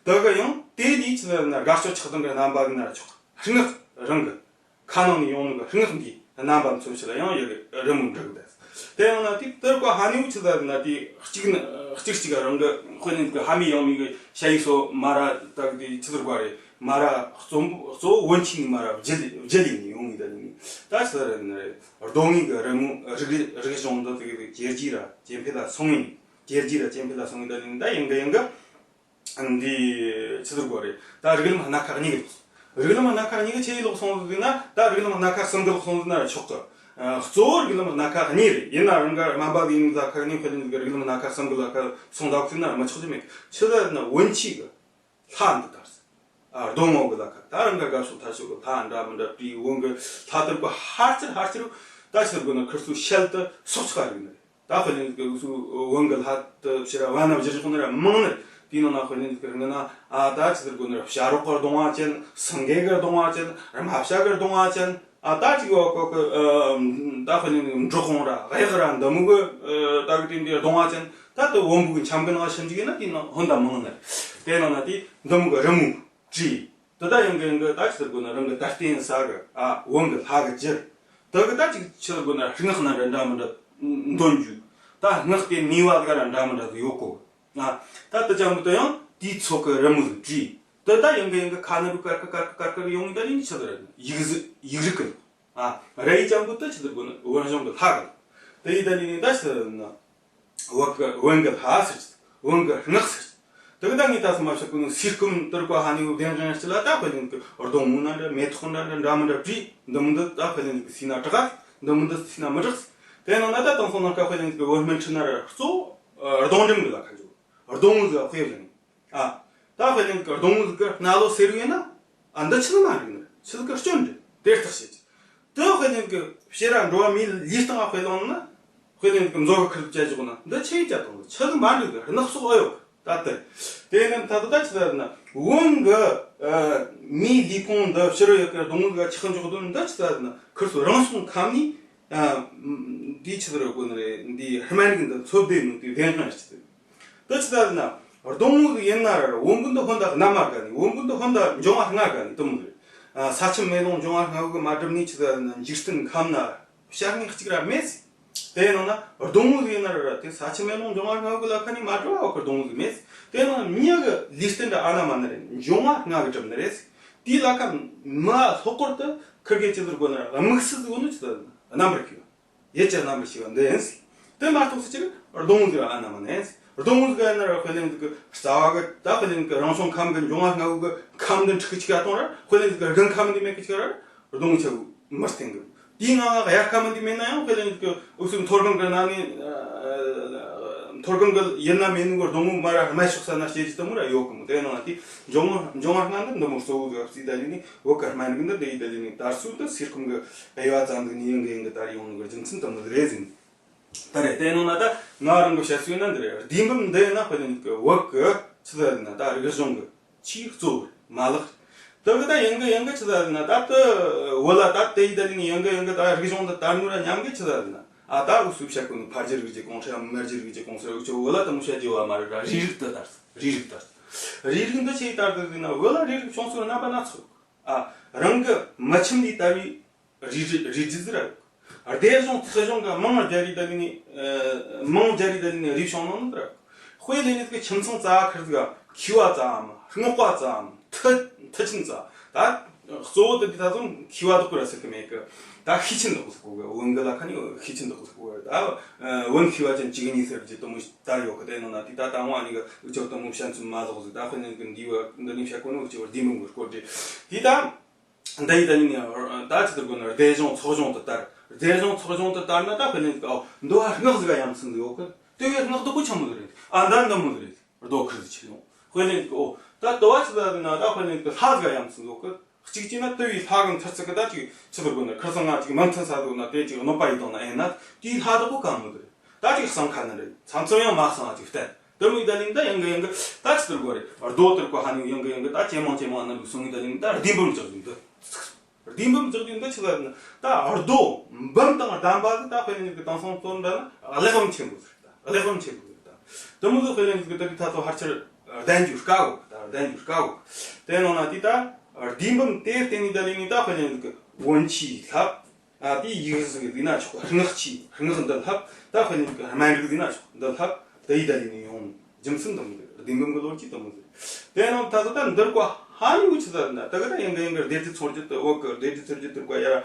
དེ་གི་ཡང་དེ་ལས་ཆི་ཟེར་ན་དགའ་ཕྱོགས་ཆགས་སྡང་གི་རྣམ་པ་གི་ན་ར་ཆོག་རྔུལ་རང་གི་ཁ་ནང་ནས་ཡོང་ནི་གི་རྔུལ་འདིའི་རྣམ་པ་མཚོན་ཆེད་ལ་ཡང་ཡི་གེ་རི་མོ་འབྲི་གི་ད། དེ་ཡང་ན་དེ་ལྟར་གོ་ཧ་ནི་བོ་ཆི་ཟེར་ན་དེ་གཅིག་ནི་གཅིག་གཅིག་རང་གི་དཔེ་ལེན་གི་ཕ་མེས་ཡང་མེས་གི་ཞ་ཡི་སོ་མ་ར་ད་གི་དེ་ཆི་ཟེར་གོ་རེད། མ་ར་གཙོ་བོ་གཙོ་བོ་བོན་ཆོས་ནས་མ་ར་བརྒྱུད་བརྒྱུད་ལས་ནས་ཡོང་ངེས་ད་ནི་ད་ཆི་ཟེར་ན་རེད། རྡོ་ངོས་གི་རི་མོ་རིག་རིག་གཞུང་འདི་དེ་གི་རྒྱལ་རྒྱུད་ར་སྐྱེ་འཕེལ་ལ་སོང་ངེས། རྒྱལ་རྒྱུད་ར་སྐྱེ་འཕེལ་ལ་སོང་ངེས་ད་ནི་ད་ཡང་གི་ཡང་གི་འདི་ཆི་ཟེར་དགོས་རེད། ད་རིགས་ལམ་སྣ་ཁ་གཉིས་ཀྱི། རིགས་ལམ་སྣ་ཁ་གཉིས་ཀྱི་ཆི་ཡི་ལོག་སོང་ཟིག་ན་ད་རིགས་ལམ་སྣ་ཁ་གསུམ་གྱི་ལོག་སོང་ཟིག་ན་ར་ཆོག་གི། ཨ། གཙོ་བོ་རིགས་ལམ་སྣ་ཁ་གཉིས་རེད། ཡིན་ན་རང་ག་སྨན་པ་གི་ཡིན་ས་ཁ་གཉིས་ཁ་ལེན་གི་རིགས་ལམ་སྣ་ཁ་གསུམ་གྱི་ལ་ཁ་སོང་ད་ཟིག་ན་ར་མི་ཆོག་གི་མེད། ཆི་ཟེར་ན་བོན་ཆོས་གི་ལྷ་འདི་ལྟར། ཨ། རྡོ་ངོས་གི་ལ་ཁ་ད་རང་ག་དགའ་ཕྱོགས་ཐར་ཕྱོགས་གི་ལྷ་འདྲ་མི་འདྲ་པྲི་བོན་གི་ལྷ་དར་གི་ཧར་ཅིར་ཧར་ཅིར་ད་ཆི་ཟེར་དགོས་ན་ཁིར་སུ་ཤལ་དུ་སོགས་ཆ་རིག་ནི་རེད། ད་དཔེ་ལེན་གི་སུ་བོན་གི་ལྷ་དུ་ཕྱིར་བ་ན་བཞུར་ཞོག་ནི་ར་མང་ནི། དེའི་ནང་ན་དཔེ་ལེན་གི་རིང་ན། ཨ། ད་ཆི་ཟེར་དགོས་ནི་ར་བྱ་རོག་གི་གདོང་བ་ཅན། སེང་གེ་གི་གདོང་བ་ཅན། རྨ་བྱ་གི་གདོང་བ་ཅན། ཨ། ད་ཅིག་བ་གོ་གི། ཨ། ད་དཔེ་ལེན་གི་འབྲི་གུང་ར་གཡག་ར་འདི་མོ་གི། ཨ། ད་གི་དེ་འདི་གདོང་བ་ཅན། ད་དུ་བོན་པོ་གི་འཆམ་གི་ནང་ཞིབ་འཇུག་ཡིན་ན་དེའི་ནང་ཧོན་ད་མང་ནི། དེ་ནང་ན་དེ་འདི་མོ་གི་རི་མོ་བྲིས། དེ་ད་ཡང་གི་ཡང་གི་ད་ཆི་ཟེར་དགོས་ན་རང་གི་ད་བསྟེན་ས་གི། ཨ། བོན་གི་ལྷ་གི་རྒྱུད། དེ་གི་ད་ཅིག་ཆི་ཟེར་དགོས་ན་རིག་སྔགས་སྣ་འདྲ་འདྲ་མི་འདྲ་འདོན་རྒྱུ། ད་སྔགས་དེ་ནུས་པ་ག་ར་འདྲ་མི་འདྲ་ཟིག་ཡོད་གོ། ཨ། ད་དེ་ཅང་མི་དེ་ཡང་དེའི་ཚོགས་གི་རི་མོ་ཟིག་བྲིས། དེ་ད་ཡང་གི་ཡང་གི་ཁ་ནི་རུ་ཀར་ཀ་ཀར་ཀ་ཀར་ཀ་ཡོང་ངེ་ད་ནི་ཆི་ཟེར་ཡིག་གཟུགས་ཡིག་རིགས་གི། ཨ། ར་ཡི་ཅང་གི་ད་ཆི་ཟེར་དགོས་ན་བོན་གཞུང་གི་ལྷ་གི། དེ་ཡི་ད་ནི་ནི་ད་ཆི་ཟེར་ན། བོན་གི་བོན་གི་ལྷ་ཟེར། བོན་གི་སྔགས་ཟེར། དེ་གི་ད་ངས་ད་སོ་མ་བཤད་གོ་ནི་སི་སྐོམ་དུར་པ་ཧ་ནི་བོ་བདེན་དྲན་སྤྱི་ལ་ད་དཔེ་ལེན་གི་རྡོ་ངོས་ན་འདྲ་མེ་ཏོག་འདྲ་འདྲ་འདྲ་མི་འདྲ་བྲིས། འདི་མི་འདི་ད་དཔེ་ལེན་གི་སི་ན་དྲག་འདི་མི་འདི་སི་ན་མི་དྲག་དེ་ནང་ན་ད་དང་སོང་ན་ཀ་དཔེ་ལེན་གི་བོད་སྨན་ཁྲིད་ན་ར་གཙོ་བོ་རྡོ་འགྲེམས་གི་ལ་ཁ་འཇོག་རྡོ་ངོས་ཟིག་དཔེ་ལེན། ཨ། ད་དཔེ་ལེན་གི་རྡོ་ངོས་ཟིག་གི་སྣ་ལོ་སེར་བོ་ཡིན་ན། ཨ། འདི་ཆི་ཟིག་མ་འགྲིག་ནི། ཆི་ཟིག་གི་སྐྱོན་འདི་དེ་བརྟག་དཔྱད་ཀྱི། དེ་དཔེ་ལེན་གི་ཕྱིར་ར་འགྲོ་བ་མིའི་ལུས་སྟེང་ང་དཔེ་ལོངས་ན། དཔེ་ལེན་གི་མཛོ་གི་ཁུར་བཅད་བཞག་ན་འདི་ཆི་ཡི་བཅད་དང་ཆི་ཟིག་མ་འགྲིག་གི་སྣག་ཚོགས་ཨེ་ཡོད་ད་དེ། དེ་ནི་ད་ད་ད་ཆི་ཟིག་ན་བོན་གི། ཨ། མིའི་ལུས་ཕུང་འདི་ཕྱི་རོལ་ཡོད་གི་རྡོ་ངོས་ཟིག་ཆགས་འཇོག་དོན་འདི་ཆི་ཟིག་ན་ཁུར་སོ་རང་སོང་ཁམས་ནི། ཨ། འདི་ཆི་ཟིག་རེད་དགོས་ནི་རེད། འདི་སྨན་རིགས་འདི་འཚོལ་བསྡད་ནོ་དེ་བདེན་དཔང་ཞིག་ཟིག་དེ་ཆི་ཟེར་ན། རྡོ་ངོས་ཟིག་ཡིན་ན་ར་བོན་པོ་འདི་ཧོན་ད་གནའ་མ་དགའ་ནི། བོན་པོ་འདི་ཧོན་ད་འབྱུང་བ་སྔ་དགའ་ནི་དེ་མོ་རེད། ཨ། ས་ཆུ་མེ་རླུང་འབྱུང་བ་སྔ་བོ་གི་མ་གྲུབ་ནི་ཆི་ཟེར་ན་འཇིག་རྟེན་ཁམས་ན་བྱ་དངོས་གཅིག་ར་མེད། དེ་ནང་ན་རྡོ་ངོས་ཟིག་ཡིན་ན་ར་དེ་ས་ཆུ་མེ་རླུང་འབྱུང་བ་སྔ་བོ་གི་ལ་ཁ་ནི་མ་གྲུབ་བ་གི་རྡོ་ངོས་ཟིག་མེད། དེ་ནང་མྱི་གི་ལུས་རྟེན་འདྲ་ཨ་ན་མ་ན་རེད། འབྱུང་བ་སྔ་གི་གྲུབ་ནི་རེད། དེའི་ལ་ཁ་མ་ལྷག་པར་དུ་ཁིར་གེ་ཆི་ཟེར་དགོས་ན་ར་དམིགས་བསལ་ཟིག་ཡོད་ནི་ཆི་ཟེར་ན་རྣམ་པར་འཁོལ་བ། ཡིད་ཀྱི་རྣམ་པར་ཤེས་པ་འདི་ཡིན། དེ་མ་གཏོགས་སུ་ཅིག་སྡོང་ཟེར་བ་ཨ་ན་མ་ནས། སྡོང་ཟེར་བ་ན་ར་དཔེ་ལེན་ཟིག་གི་རྩ་བ་གི་ད་དཔེ་ལེན་གི་རང་བྱུང་ཁམས་གི་འབྱུང་བ་ལྔ་བོ་གི་ཁམས་འདི་འཁྲུག་ཅིག་གཏོང་ར་དཔེ་ལེན་ཟིག་གི་རྒན་ཁམས་འདི་མེད་གི་ཅིག་ར་སྡོང་ཆ་བོ་མི་སྟེང་གི། དེའི་ནང་ང་དབྱར་ཁམས་འདི་མེད་ན་ཡང་དཔེ་ལེན་ཟིག་གི་འུ་ཚོའི་མཐོ་སྒང་གི་ན་ནི་མཐོ་སྒང་གི་ཡིན་ན་མེད་ནི་གི་སྡོང་བོ་མ་ར་སྨད་ཕྱོགས་ས་ན་སྐྱེ་རྒྱུ་དེ་མོ་ར་ཡོད་གི་མོ། དེ་ནང་དེ་འབྱུང་བ་འབྱུང་བ་ལྔ་འདི་འདི་མོ་གཙོ་བོ་གི་བརྩིས་ད་ལི་ནི་བོད་གི་སྨན་རིགས་འདི་འདི་ཡི་ད་ལི་ནི་དར་སྲོལ་དུ་སིར་ཁུམ་གི་དབྱེ་བ་ཙམ་ཟིག་ནི་ཡང་གི་ཡང་གི་དར་ཡོང་ནི་གི་རྒྱུ་མཚན་དེ་མོ་ཟིག་རེད་ཟིན། ད་རེད། དེ་ནང་ན་ད་ང་རང་གི་བཤད་སྲོལ་ན་འདི་རེད། ལྡེམ་བུམ་འདི་ཡིན་ན་དཔེ་ནི་གི་བོད་གི་ཆི་ཟེར་ན་ད་རིག་གཞུང་གི་ཆེས་གཙོ་བོ་མ་ལག་དེ་གི་ད་ཡང་གི་ཡང་གི་ཆི་ཟེར་ན་ད་དེ་བོད་ལ་ད་དེ་ཡི་ད་ལི་ནི་ཡང་གི་ཡང་གི་ད་རིག་གཞུང་འདི་དར་ནོ་ར་མཉམ་གི་ཆི་ཟེར་ན་ཨ་ད་འུ་སུ་བཤད་གོ་ནི་ཕ་རྒྱུད་རིགས་ཀྱི་གོང་ཧྲ་མ་རྒྱུད་རིགས་ཀྱི་གོང་ཧྲ་འུ་ཆོ་བོད་ལ་དེ་མོ་བཤད་རྒྱུ་བ་མ་རེད་ར། རིགས་རིགས་དེ་དར། རིགས་རིགས་དར། རིགས་རིགས་འདི་ཆི་ཡི་དར་དེ་ཟིན་ན་བོད་ལ་རིགས་རིགས་བྱུང་ཚུལ་རྣམ་པ་སྣ་ཚོགས། ཨ། རང་གི་མི་ཁྱིམ་ལས་དར་བའི་རིགས་རིགས་རིགས་རྒྱུད་ཟིག་ར་ཡོད། སྡེ་གཞུང་ཚོགས་གཞུང་གི་མིང་སྦྱར་རེ་ད་ནི་ཨ། མིང་སྦྱར་རེ་ད་ནི་རིགས་བྱུང་ནང་ནི་ར། དཔེ་ལེན་ནི་ཁྱིམ་ཚང་རྩ་ཁར་ཟིག་མཁས་པ་ཙམ་རྔོག་པ་ཙམ་མཐུ་མཐུ་ཆེན་ཙམ་ད་གཙོ་བོ་དེ་དེ་ད་དུང་མཁས་པ་དག་གི་ར་ཟེར་གི་མེད་གི། ད་ཤེས་ཆེན་དག་གི་ཟེར་གོ་གི། བོན་གི་ལ་ཁ་ནི་ཤེས་ཆེན་དག་གི་ཟེར་གོ་གི། ད་བོན་མཁས་པ་ཅན་བཅུ་གཉིས་ཟེར་གྱི་དེ་མོ་ད་ཡོད་གི། དེ་ནང་ན་དེ་ད་དང་བ་ནི་གི་འུ་ཅག་དེ་མོ་བཤད་ཚུལ་མ་ལོག་ཟིག། ད་དཔེ་ནི་གི་འདི་བ་འདི་ནི་བཤད་གོ་ནི་འུ་ཅག་བ་ལྡེམ་བུམ་གི་སྐོར་དེ་དེ་ད། འདི་ཡི་ད་ནི་ནི་ད་ཅི་ལྟར་དགོས་ན་སྡེ་གཞུང་ཚོགས་གཞུང་དུ་དར། སྡེ་གཞུང་ཚོགས་གཞུང་དུ་དར་ན་ད་དཔེ་ནི་གི་ཨོ་འདི་བ་སྔགས་ཟིག་ག་ཡ་མཚན་ཟིག་ཡོད་གི། དེ་བས་སྔགས་དེ་གོ་ཆི་མོ་ཟིག་རེད། ཨ་འདི་འདི་མོ་ཟིག་རེད། རྡོ་ཁུར་ཟིག་ཆི་ཡོང་། དཔེ་ལེན་གི་ཨོ་ད་དོ་བ་ཆི་ཟ་ཟིག་ན་ད་དཔེ་ལེན་གི་ལྷ་ཟིག་ག་ཡ་མཚན་ཡོད་གི། གཅིག་བྱས་ན་དེ་བས་ལྷ་གི་མཐུ་ཚུགས་གི། ད་ཅིག་ཆི་ཟེར་དགོས་ན་ཁུར་སང་ང་ཅིག་མི་མཐུན་ས་དུ་ན་དེ་ཅིག་གནོད་པ་ཡི་དང་ན་ཨེ་ན་དེའི་ལྷ་དེ་གོ་ག་མོ་ཟིག་རེད། ད་ཅིག་བསམ་ཁ་ན་རེད། མཚམས་མཚམས་ཡང་མ་བསམ་ཅིག་བསྟན། དེ་མོ་ཡི་ད་ལིན་ད་ཡང་གི་ཡང་གི་ད་ཆི་ཟེར་དགོས་རེད། རྡོ་དེར་གོ་ཧ་ནི་ཡང་གི་ཡང་གི་ད་ཇེ་མང་ཇེ་མང་ན་ལུགས་སོང་ངི་ད་ལིན་ད་ལྡེམ་བུམ་ཅག་ཡིན་འདི། ལྡེམ་བུམ་ཅག་ཡིན་འདི་ཆི་ཟེར་ན་ད་རྡོ་འབུམ་དང་ལྡན་པ་གི་ད་དཔེ་ལེན་གི་དེང་སང་བཙོན་འདྲ་ན་གླེགས་བམ་ཆེན་པོ་ཟིག་ད་གླེགས་བམ་ཆེན་པོ་ཟིག་ད། དེ་མོ་ཟིག་དཔེ་ལེན་གི་ད་གི་ད་ཚོ་ཧར་ཆེར་ལྡན་རྒྱུ་དཀའ་གོ། ད་ལྡན་རྒྱུ་དཀའ་གོ། དེ་ནང་ན་དེ་ད་ལྡེམ་བུམ་དེ་བརྟེན་ནི་ད་ལིན་ནི་ད་དཔེ་ལེན་གི་བོན་ཆོས་ལྷབ། ཨ་དེའི་ཡིག་གཟུགས་ཟིན་ན་ཆོག། སྔགས་ཆོས་སྔགས་འདི་ལྷབ། ད་དཔེ་ནི་སྨན་རིགས་ཟིན་ན་ཆོག་འདི་ལྷབ། དེ་ཡི་ད་ལི་ནི་ཡོང་རྒྱུ་མཚན་དེ་མོ་ཟིག། ལྡེམ་བུམ་གི་ལོ་རྒྱུས་དེ་མོ་ཟིག། དེ་ནང་ད་ཚོ་ད་འདིར་བཀའ་ཧ་ནི་བུ་ཆི་ཟ་ཟིན་ན་ད་གི་ད་ཡང་གི་ཡང་གི་སྡེ་སྲིད་ཚོགས་རྒྱུ་དེ་བོད་གི་སྡེ་སྲིད་ཚོགས་རྒྱུ་དེར་བཀའ་ཡ།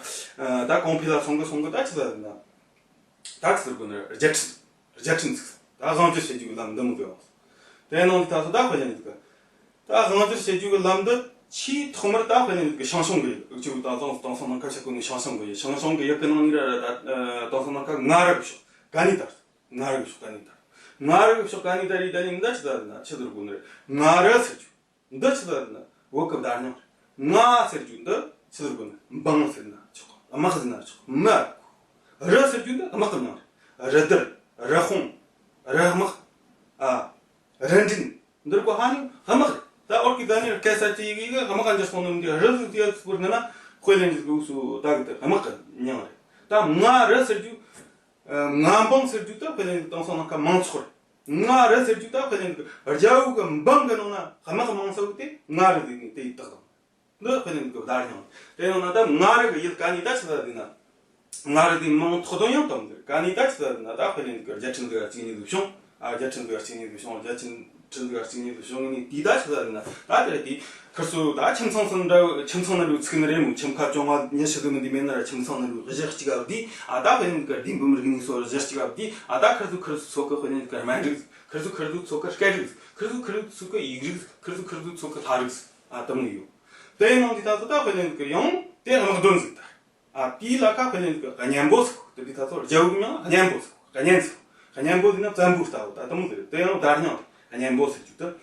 ད་གོང་འཕེལ་ལ་སོང་གི་སོང་གི་ད་ཆི་ཟ་ཟིན་ན། ད་ཆི་ཟེར་དགོས་ན་རྒྱལ་ཕྲན། རྒྱལ་ཕྲན་ཚུགས། ད་དབང་སྒྱུར་བྱེད་རྒྱུ་གི་ལམ་འདི་མོ་དེ་ཡོང་། དེ་ནང་ད་ཚོ་ད་དཔེ་ལེན་ཟིག། ད་དབང་སྒྱུར་བྱེད་རྒྱུ་གི་ལམ་འདི་ཆེས་ཐོག་མར་ད་དཔེ་ལེན་ཟིག་ཞང་ཞུང་གི་ཡིག་ཅིག་དང་དང་དང་སང་ནང་ཁ་ཆ་གོ་ནི་ཞང་ཞུང་གི་ཡིག། ཞང་ཞུང་གི་ཡིག་གི་ནང་ནི་ར་ར་ད་དང་སང་ནང་ཁ་ང་ར་གི་ཕྱོགས་ག་ནི་དར། ང་ར་གི་ཕྱོགས་ག་ནི་དར། ང་ར་གི་ཕྱོགས་ག་ནི་དར་ཡི་ད་ནི་འདི་ཆི་ད་ན་ཆི་ཟེར་དགོས་ནི་རེད། ང་ར་ཟེར་རྒྱུ། འདི་ཆི་ཟེར་ན་བོད་སྐད་བརྡ་རྙིང་རེད། ང་ཟེར་རྒྱུ་འདི་ཆི་ཟེར་དགོས་ན་འབངས་ཟེར་ན་ཆོག། དམག་ཟེར་ན་ཆོག། མི། རི་ཟེར་རྒྱུ་འདི་དམག་གི་མིང་རེད། རི་དར། རི་དཔུང་། རི་དམག། ཨ། རི་འདྲེན། འདིར་གོ་ཧ་ནི་དམག་རེད། ད་ཨོར་གི་ད་ནི་སྐད་ས་ཅི་ཡི་གི་དམག་ག་འཇིགས་སོང་ནམ་གི་རི་ཟིག་དེ་ཚུར་ན་ན་དཔེ་ལེན་གི་འུ་སུ་ད་གི་དེ་དམག་གི་མིང་རེད། ད་ང་རི་ཟེར་རྒྱུ། ང་འབངས་ཟེར་རྒྱུ་ད་དཔེ་ལེན་གི་དེང་སང་ནང་ཁ་མང་ཚོགས་རེད། ང་རི་ཟེར་རྒྱུ་ད་དཔེ་ལེན་གི་རྒྱལ་པོ་གི་འབངས་གི་ནང་ན་དམག་མང་ས་བོ་དེ་ང་རི་ཟེར་ནི་དེ་ཡི་དག་དང་། འདི་དཔེ་ལེན་གི་བརྡ་རྙིང་། དེ་ཡང་ན་ད་ང་རི་གི་ཡུལ་ག་ནི་ད་ཆི་ཟ་ཟིན་ན། ང་རི་དེ་མིང་ཐོགས་དོན་ཡང་དམ་ཟེར་ག་ནི་ད་ཆི་ཟ་ཟིན་ན། ད་དཔེ་ལེན་གི་རྒྱལ་ཕྲན་འདི་ག་གཅིག་གཉིས་ཟིག་བྱུང་། ཨ་རྒྱལ་ཕྲན་འདི་ག་གཅིག་གཉིས་ཟིག་བྱུང་། རྒྱལ་ཕྲན་འདི་ག་གཅིག་གཉིས་ཟིག་བྱུང་ནི་དེ་ད་ཆི་ཟ་ཟིན་ན། ད་དེ་དེ་ཁུར་སུ་ད་ཁྱིམ་ཚང་སུ་འདྲ་ཁྱིམ་ཚང་ནང་ལུ་ཚུགས་ནི་རེད་མོ། ཁྱིམ་ཁ་ཅུང་བ་ཉི་ཤུ་དུ་མི་འདི་མེད་ན་ར་ཁྱིམ་ཚང་ནང་ལུ་གཞི་གཅིག་ག་བསྡུས། ཨ་ད་དཔེ་ལེན་གི་ལྡེམ་བུམ་རིག་གནས་སོ་གཞི་གཅིག་ག་བསྡུས། ཨ་ད་ཁུར་སུ་ཁུར་སུ་ཚོ་གི་དཔེ་ལེན་གི་སྨན་རིགས། ཁུར་སུ་ཁུར་སུ་ཚོ་གི་སྐད་རིགས། ཁུར་སུ་ཁུར་སུ་ཚོ་གི་ཡིག་རིགས། ཁུར་སུ་ཁུར་སུ་ཚོ་གི་ལྷ་རིགས། ཨ་དེ་མོ་ཡོད། དེ་ནང་གི་ད་ཚོ་ད་དཔེ་ལེན་གི་ཡང་དེ་དམག་དོན་ཟིག་ད། ཨ་དེའི་ལ་ཁ་དཔེ་ལེན་གི་གཉན་པོ་ཟིག་དེ་དེ་ད་ཚོ་རྒྱལ་པོ་གི་མིང་གཉན་པོ་ཟིག། གཉན་ཟིག། གཉན་པོ་ཟིག་ན་བཙན་པོ་ལྟ་བུ་ད་དེ་མོ་ཟིག་རེད། དེ་ཡང་བརྡ་རྙིང་། གཉན་པོ་ཟེར་རྒྱུ་ད།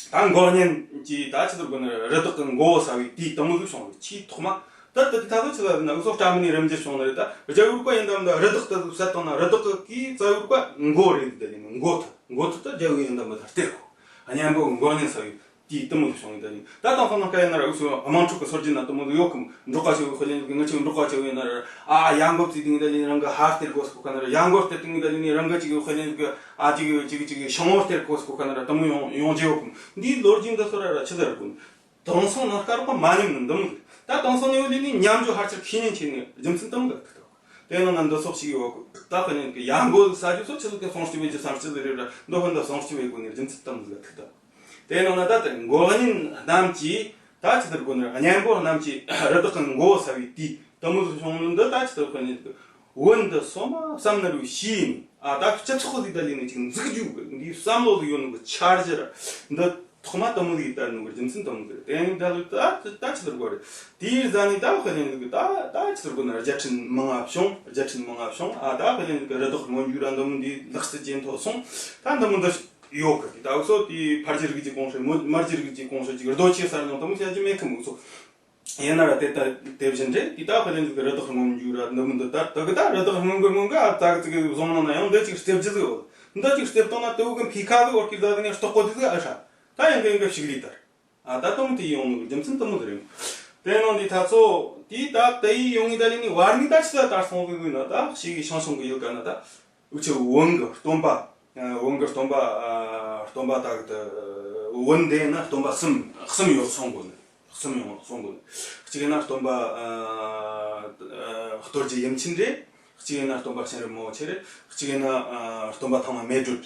ད་མགོ་གཉན་གྱི་ད་ཆི་ཟེར་དགོས་ན་རི་དྭགས་གི་མགོ་བོ་ཟ་བའི་དུས་དེ་མོ་ཟིག་བྱུང་བའི་ཆེས་ཐོག་མ། ད་ད་དེ་ད་ཚོ་ཆི་ཟ་ཟིན་ན་འུ་ཚོ་སྤྲ་མི་ནི་རིམ་གྱིས་བྱུང་ནི་རེད། ད་རྒྱལ་པོ་གི་ཡིན་དམ་ད་རི་དྭགས་ད་ཟུག་བསད་བཏང་ན་རི་དྭགས་གི་རྩ་བའི་མགོ་རེད། དེ་ནི་མགོ་ཐུ་མགོ་ཐུ་ད་རྒྱལ་པོ་ཡིན་དམ་ད་སྟེར་གོ། གཉན་པོ་མགོ་གཉན་ཟ་བའི་དུས་དེ་མོ་ཟིག་བྱུང་ཡིན། ད་ནི་ད་དང་ཐོག་ན་ཀ་ཡིན་ན་ར་འུ་ཚོ་དམངས་ཁྲོད་ཀྱི་སྲོལ་རྒྱུན་ན་དེ་མོ་ཟིག་ཡོད་གི། འབྲོག་པ་ཆེ་བོ་དཔེ་ལེན་གི་ང་ཆེ་བོ་འབྲོག་པ་ཆེ་བོ་ཡིན་ན་ར། ཨ་ཡར་མགོ་བཙུགས་དེ་ངི་ད་ལི་རང་གི་ཧར་སྟེར་དགོས་སྐོ་ཁ་ན་ར། ཡར་མགོ་སྟེར་དེ་ངི་ད་ལི་ནི་རང་གི་ཅིག་དཔེ་ལེན་གི་ཨ་ཅིག་ཅིག་ཅིག་ཤང་བོ་སྟེར་དགོས་སྐོ་ཁ་ན་ར་དེ་མོ་ཡོང་ཡོང་རྒྱུ་ཡོད་གི། འདིའི་ལོ་རྒྱུས་འདི་ཚོ་ར་ར་ཆི་ཟེར་གོ། དེང་སང་ནང་སྐར་པ་མ་ཉམས་ནི་འདི་མོ་རེད། ད་དེང་སང་ནས་ཡོད་ལི་ནི་ཉམས་འགྱུར་ཧར་ཆེར་ཤེས་ཉེན་ཆེ་ནི་རྒྱུ་མཚན་དེ་མོ་ག་ཐུག་ཐུག། དེ་ནང་ན་འདི་ཚོགས་ཤིག་ཡོད་གི། ད་དཔེ་ནས་གི་ཡར་མགོ་ཟ་རྒྱུ་ཚོ་ཆི་ཟིག་གི་སྲུང་སྐྱོབ་བྱེད་རྒྱུ་བསམ་སྤྱོད་ཟིག་རེད་ར། འདི་ཧོན་ད་སྲུང་སྐྱོབ་བྱེད་དགོས་ནི་རྒྱུ་མཚན་དེ་མོ་ཟིག་ག་ཐུག་ཐུག། དེ་ནང་ན་ད་དེ་མགོ་གཉན་རྣམས་ཀྱིས་ད་ཆི་ཟེར་དགོས་ནི་ར། གཉན་པོ་རྣམས་ཀྱིས་རི་དྭགས་གི་མགོ་ཟ་བའི་དུས་དེ་མོ་ཟིག་བྱུང་ནི་འདི་ད་ཆི་ཟེར་དཔེ་ནས་གི། བོད་འདི་སོ་མ་བསམ་ན་རུ་ཤེས་ནས། ཨ་ད་སྤྱི་ཚོགས་ཟིག་ད་ལས་ནས་ཅིག་འཛུགས་རྒྱུ་གི་འདིའི་བསམ་བློ་ཟིག་ཡོད་ནོ་གི་འཆར་གཞི་ར་འདི་ཐོག་མ་དེ་མོ་ཟིག་ལྟར་ནོ་གི་རྒྱུ་མཚན་དེ་མོ་ཟིག་རེད། དེ་ཡིན་ད་ལོ་ད་ད་ཆི་ཟེར་དགོས་རེད། དེའི་རྩ་ནས་ད་དཔེ་ལེན་ཟིག་ད་ད་ཆི་ཟེར་དགོས་ན་རྒྱལ་ཕྲན་མང་ང་བྱུང་། རྒྱལ་ཕྲན་མང་ང་བྱུང་། ཨ་ད་དཔེ་ལེན་ཟིག་རི་དྭགས་རྔོན་རྒྱུ་ར་འདི་མོ་འདི་ལག་རྩལ་ཇེ་མཐོ་སོང་། ད་འདི་མོ་འདི་ཡོད་གི། ད་འུ་ཚོ་དེའི་ཕར་གྱི་རིགས་ཀྱི་གོང་ཧྲེ་མོ་མར་གྱི་རིགས་ཀྱི་གོང་ཧྲེ་ཅིག་རྡོ་ཆེ་སར་ནང་དེ་མོ་བྱ་རྒྱུ་མེད་གི་མོ་ཚོ། ཡིན་ན་ར་དེ་ལྟ་དེ་བཞིན་རེད། དེ་ད་དཔེ་ལེན་ཟིག་རི་དྭགས་རྔོན་རྒྱུ་ར་འདི་མོ་འདི་ད་ད་གི་ད་རི་དྭགས་རྔོན་གི་རྔོན་གི་ཨ་ཙག་ཙིག་གི་བཟུང་ནང་ན་ཡང་འདི་ཅིག་རྩེ་རྒྱུ་ཟིག་ཡོད། འདི་ཅིག་རྩེ་བཏང་ན་དེ་བོ་གི་འཕེལ་ཁ་གི་བར་གི་ད་ནས་ལྟོགས་པོ་དེ་ཟིག་ཨ་ཧྲ། ད་ཡང་གི་ཡང་གི་ཕྱུགས་ལས་དར། ཨ་ད་དེ་མོ་དེ་ཡོང་ནོ་རྒྱུ་མཚན་དེ་མོ་དེ་རེད། དེ་ནང་འདི་ད་ཚོ་དེ་ད་དེ་ཡི་ཡོང་ངེ་ད་ལེ་ནི་བར་ནི་ད་ཆི་ད་དར་སོང་གི་ན་ད་ཞིག་གི་ཤང་ཤང་གི་ཡོད་ག་ན་ད། འུ་ཆོ་བོན་གི་སྟོན་པ། ཨ་བོན་གི་སྟོན་པ། ཨ་སྟོན་པ་ད་གི་ད་བོན་དེ་ན་སྟོན་པ་གསུམ་གསུམ་ཡོད་སོང་གོ་ནི། གསུམ་ཡོད་སོང་གོ་ནི། གཅིག་ཡིན་ན་སྟོན་པ་ཨ་ཨ་རྟོགས་བརྗོད་ཡུམ་ཆེན་རེད། གཅིག་ཡིན་ན་སྟོན་པ་སྤྱན་རས་མི་བོ་ཆེ་རེད། གཅིག་ཡིན་ན་ཨ་སྟོན་པ་ཐོག་མ་མེ་སྒྲོན།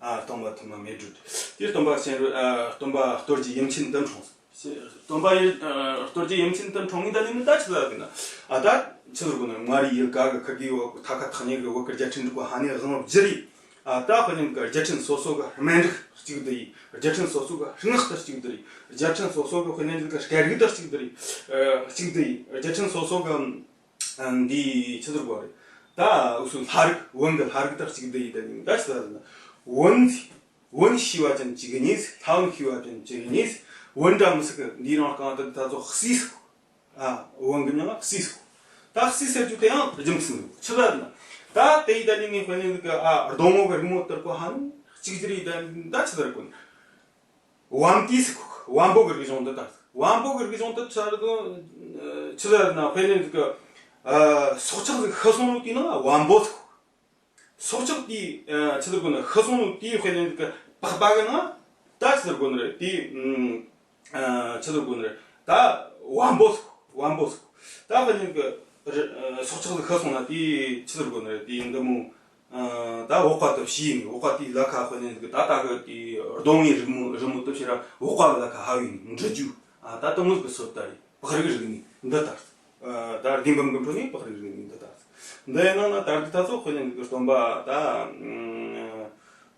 ཨ་སྟོན་པ་ཐོག་མ་མེ་སྒྲོན། དེ་སྟོན་པ་སྤྱན་རས་ཨ་སྟོན་པ་རྟོགས་བརྗོད་ཡུམ་ཆེན་འདི་འཁྲུངས་སོང་། སྟོན་པ་ཡི་ཨ་རྟོགས་བརྗོད་ཡུམ་ཆེན་དུ་འཁྲུངས་ངེ་ད་ལེ་ནི་ད་ཆི་ཟེར་གི་ན། ཨ་ད་ཆི་ཟེར་གོ་ནི། མངའ་རིས་ཡུལ་ག་གི་ཁུར་གི་བོད་ཐ་ཁ་ཐག་ཉེ་གི་བོད་གི་རྒྱལ་ཕྲན་འདྲ་པོ་ཧ་ནེ་དབང་བསྒྱུར་ཡི། ཨ་ད་དཔེ་ལེན་གི་རྒྱལ་ཕྲན་སོ་སོ་གི་སྨན་རིགས་གཅིག་བསྡུ་ཡི། རྒྱལ་ཕྲན་སོ་སོ་གི་སྔགས་དེ་གཅིག་བསྡུ་ཡི། རྒྱལ་ཕྲན་སོ་སོ་གི་དཔེ་ལེན་གི་སྐད་རིགས་དེ་གཅིག་བསྡུ་ཡི། ཨ་གཅིག་བསྡུ་ཡི། རྒྱལ་ཕྲན་སོ་སོ་གི་ཨ་འདི་ཆི་ཟེར་དགོས་རེད། ད་འུ་ཚོའི་ལྷ་རིགས་བོན་གི་ལྷ་རིགས་དེ་གཅིག་བསྡུ་ཡི། ད་ནི་ད་ཆི་ཟེར་ན། བོན་བོན་ཤེས་པ་ཅན་གཅིག་གཉིས། ལྷ་བོན་ཤེས་པ་ཅན་གཅིག་གཉིས། བོན་འདྲ་མི་སྲིད་གི། འདིའི་རང་རྐང་དེ་ད་ཚོ་གསུས་ཟེར་གོ། ཨ་བོན་གི་མྱིང་ལ་གསུས་ཟེར་གོ། ད་གསུས་ཟེར་རྒྱུ་དེ་ཡང་རྒྱུ་མཚན་ཡོད། ཆི་ཟེར་ན། ད་དེ་ཡི་ད་ལེ་ནི་དཔེ་ལེན་གི་ཨ་རྡོ་ངོ་གི་རི་མོ་དེ་ར་པོ་ཧ་ནི་གཅིག་གྱུར་ཡི། ད་ད་ཆི་ཟེར་གོ་ནི། བམ་ཏི་ཟེར་གོ། བམ་པོ་གི་རིག་གཞུང་འདི་ད། བམ་པོ་གི་རིག་གཞུང་འདི་ཆི་ཟེར་གོ། ཆི་ཟེར་ན་དཔེ་ལེན་གི་ཨ་སྲོག་ཆགས་ཟིག་ཤི་སོང་ནོ་དེའི་ནང་བམ་པོ་ཟེར་གོ། སྲོག་ཆགས་དེ་ཨ་ཆི་ཟེར་གོ་ནི་ཤི་སོང་ནོ་དེའི་དཔེ་ལེན་གི་པགས་པ་གི་ནང་ད་ཆི་ཟེར་གོ་ནི་རེད། དེ་ཨ་ཆི་ཟེར་གོ་ནི་རེད། ད་བམ་པོ་ཟེར་གོ། བམ་པོ་ཟེར་གོ། ད་དཔེ་ལེན་གི་ཨ་སྲོག་ཆགས་ཟིག་ཤི་སོང་ན་དེ་ཆི་ཟེར་གོ་ནི་རེད། དེ་འདི་མོ་ཨ་ད་འོག་པ་དེ་ཕྱིས་ནས། འོག་པ་དེའི་ལ་ཁ་དཔེ་ལེན་གི་ད་ད་གི་དེ་རྡོ་ངོའི་རི་མོ་རི་མོ་དེ་ཕྱིར་ར་འོག་པ་གི་ལ་ཁ་ཧ་བས་ནས་འབྲི་རྒྱུ། ཨ་ད་དེ་མོ་གི་སྲོལ་ད་རེད། པགས་རིགས་རིག་གནས་འདི་ལྟར། ཨ་ད་ལྡེ་འབུམ་གྱི་འཕྲོ་ནས་པགས་རིགས་རིག་གནས་འདི་ལྟར། འདི་ཡི་ནང་ན་ད་རེས་ད་ཚོ་དཔེ་ལེན་གི་སྟོན་པ་ད་ཨ་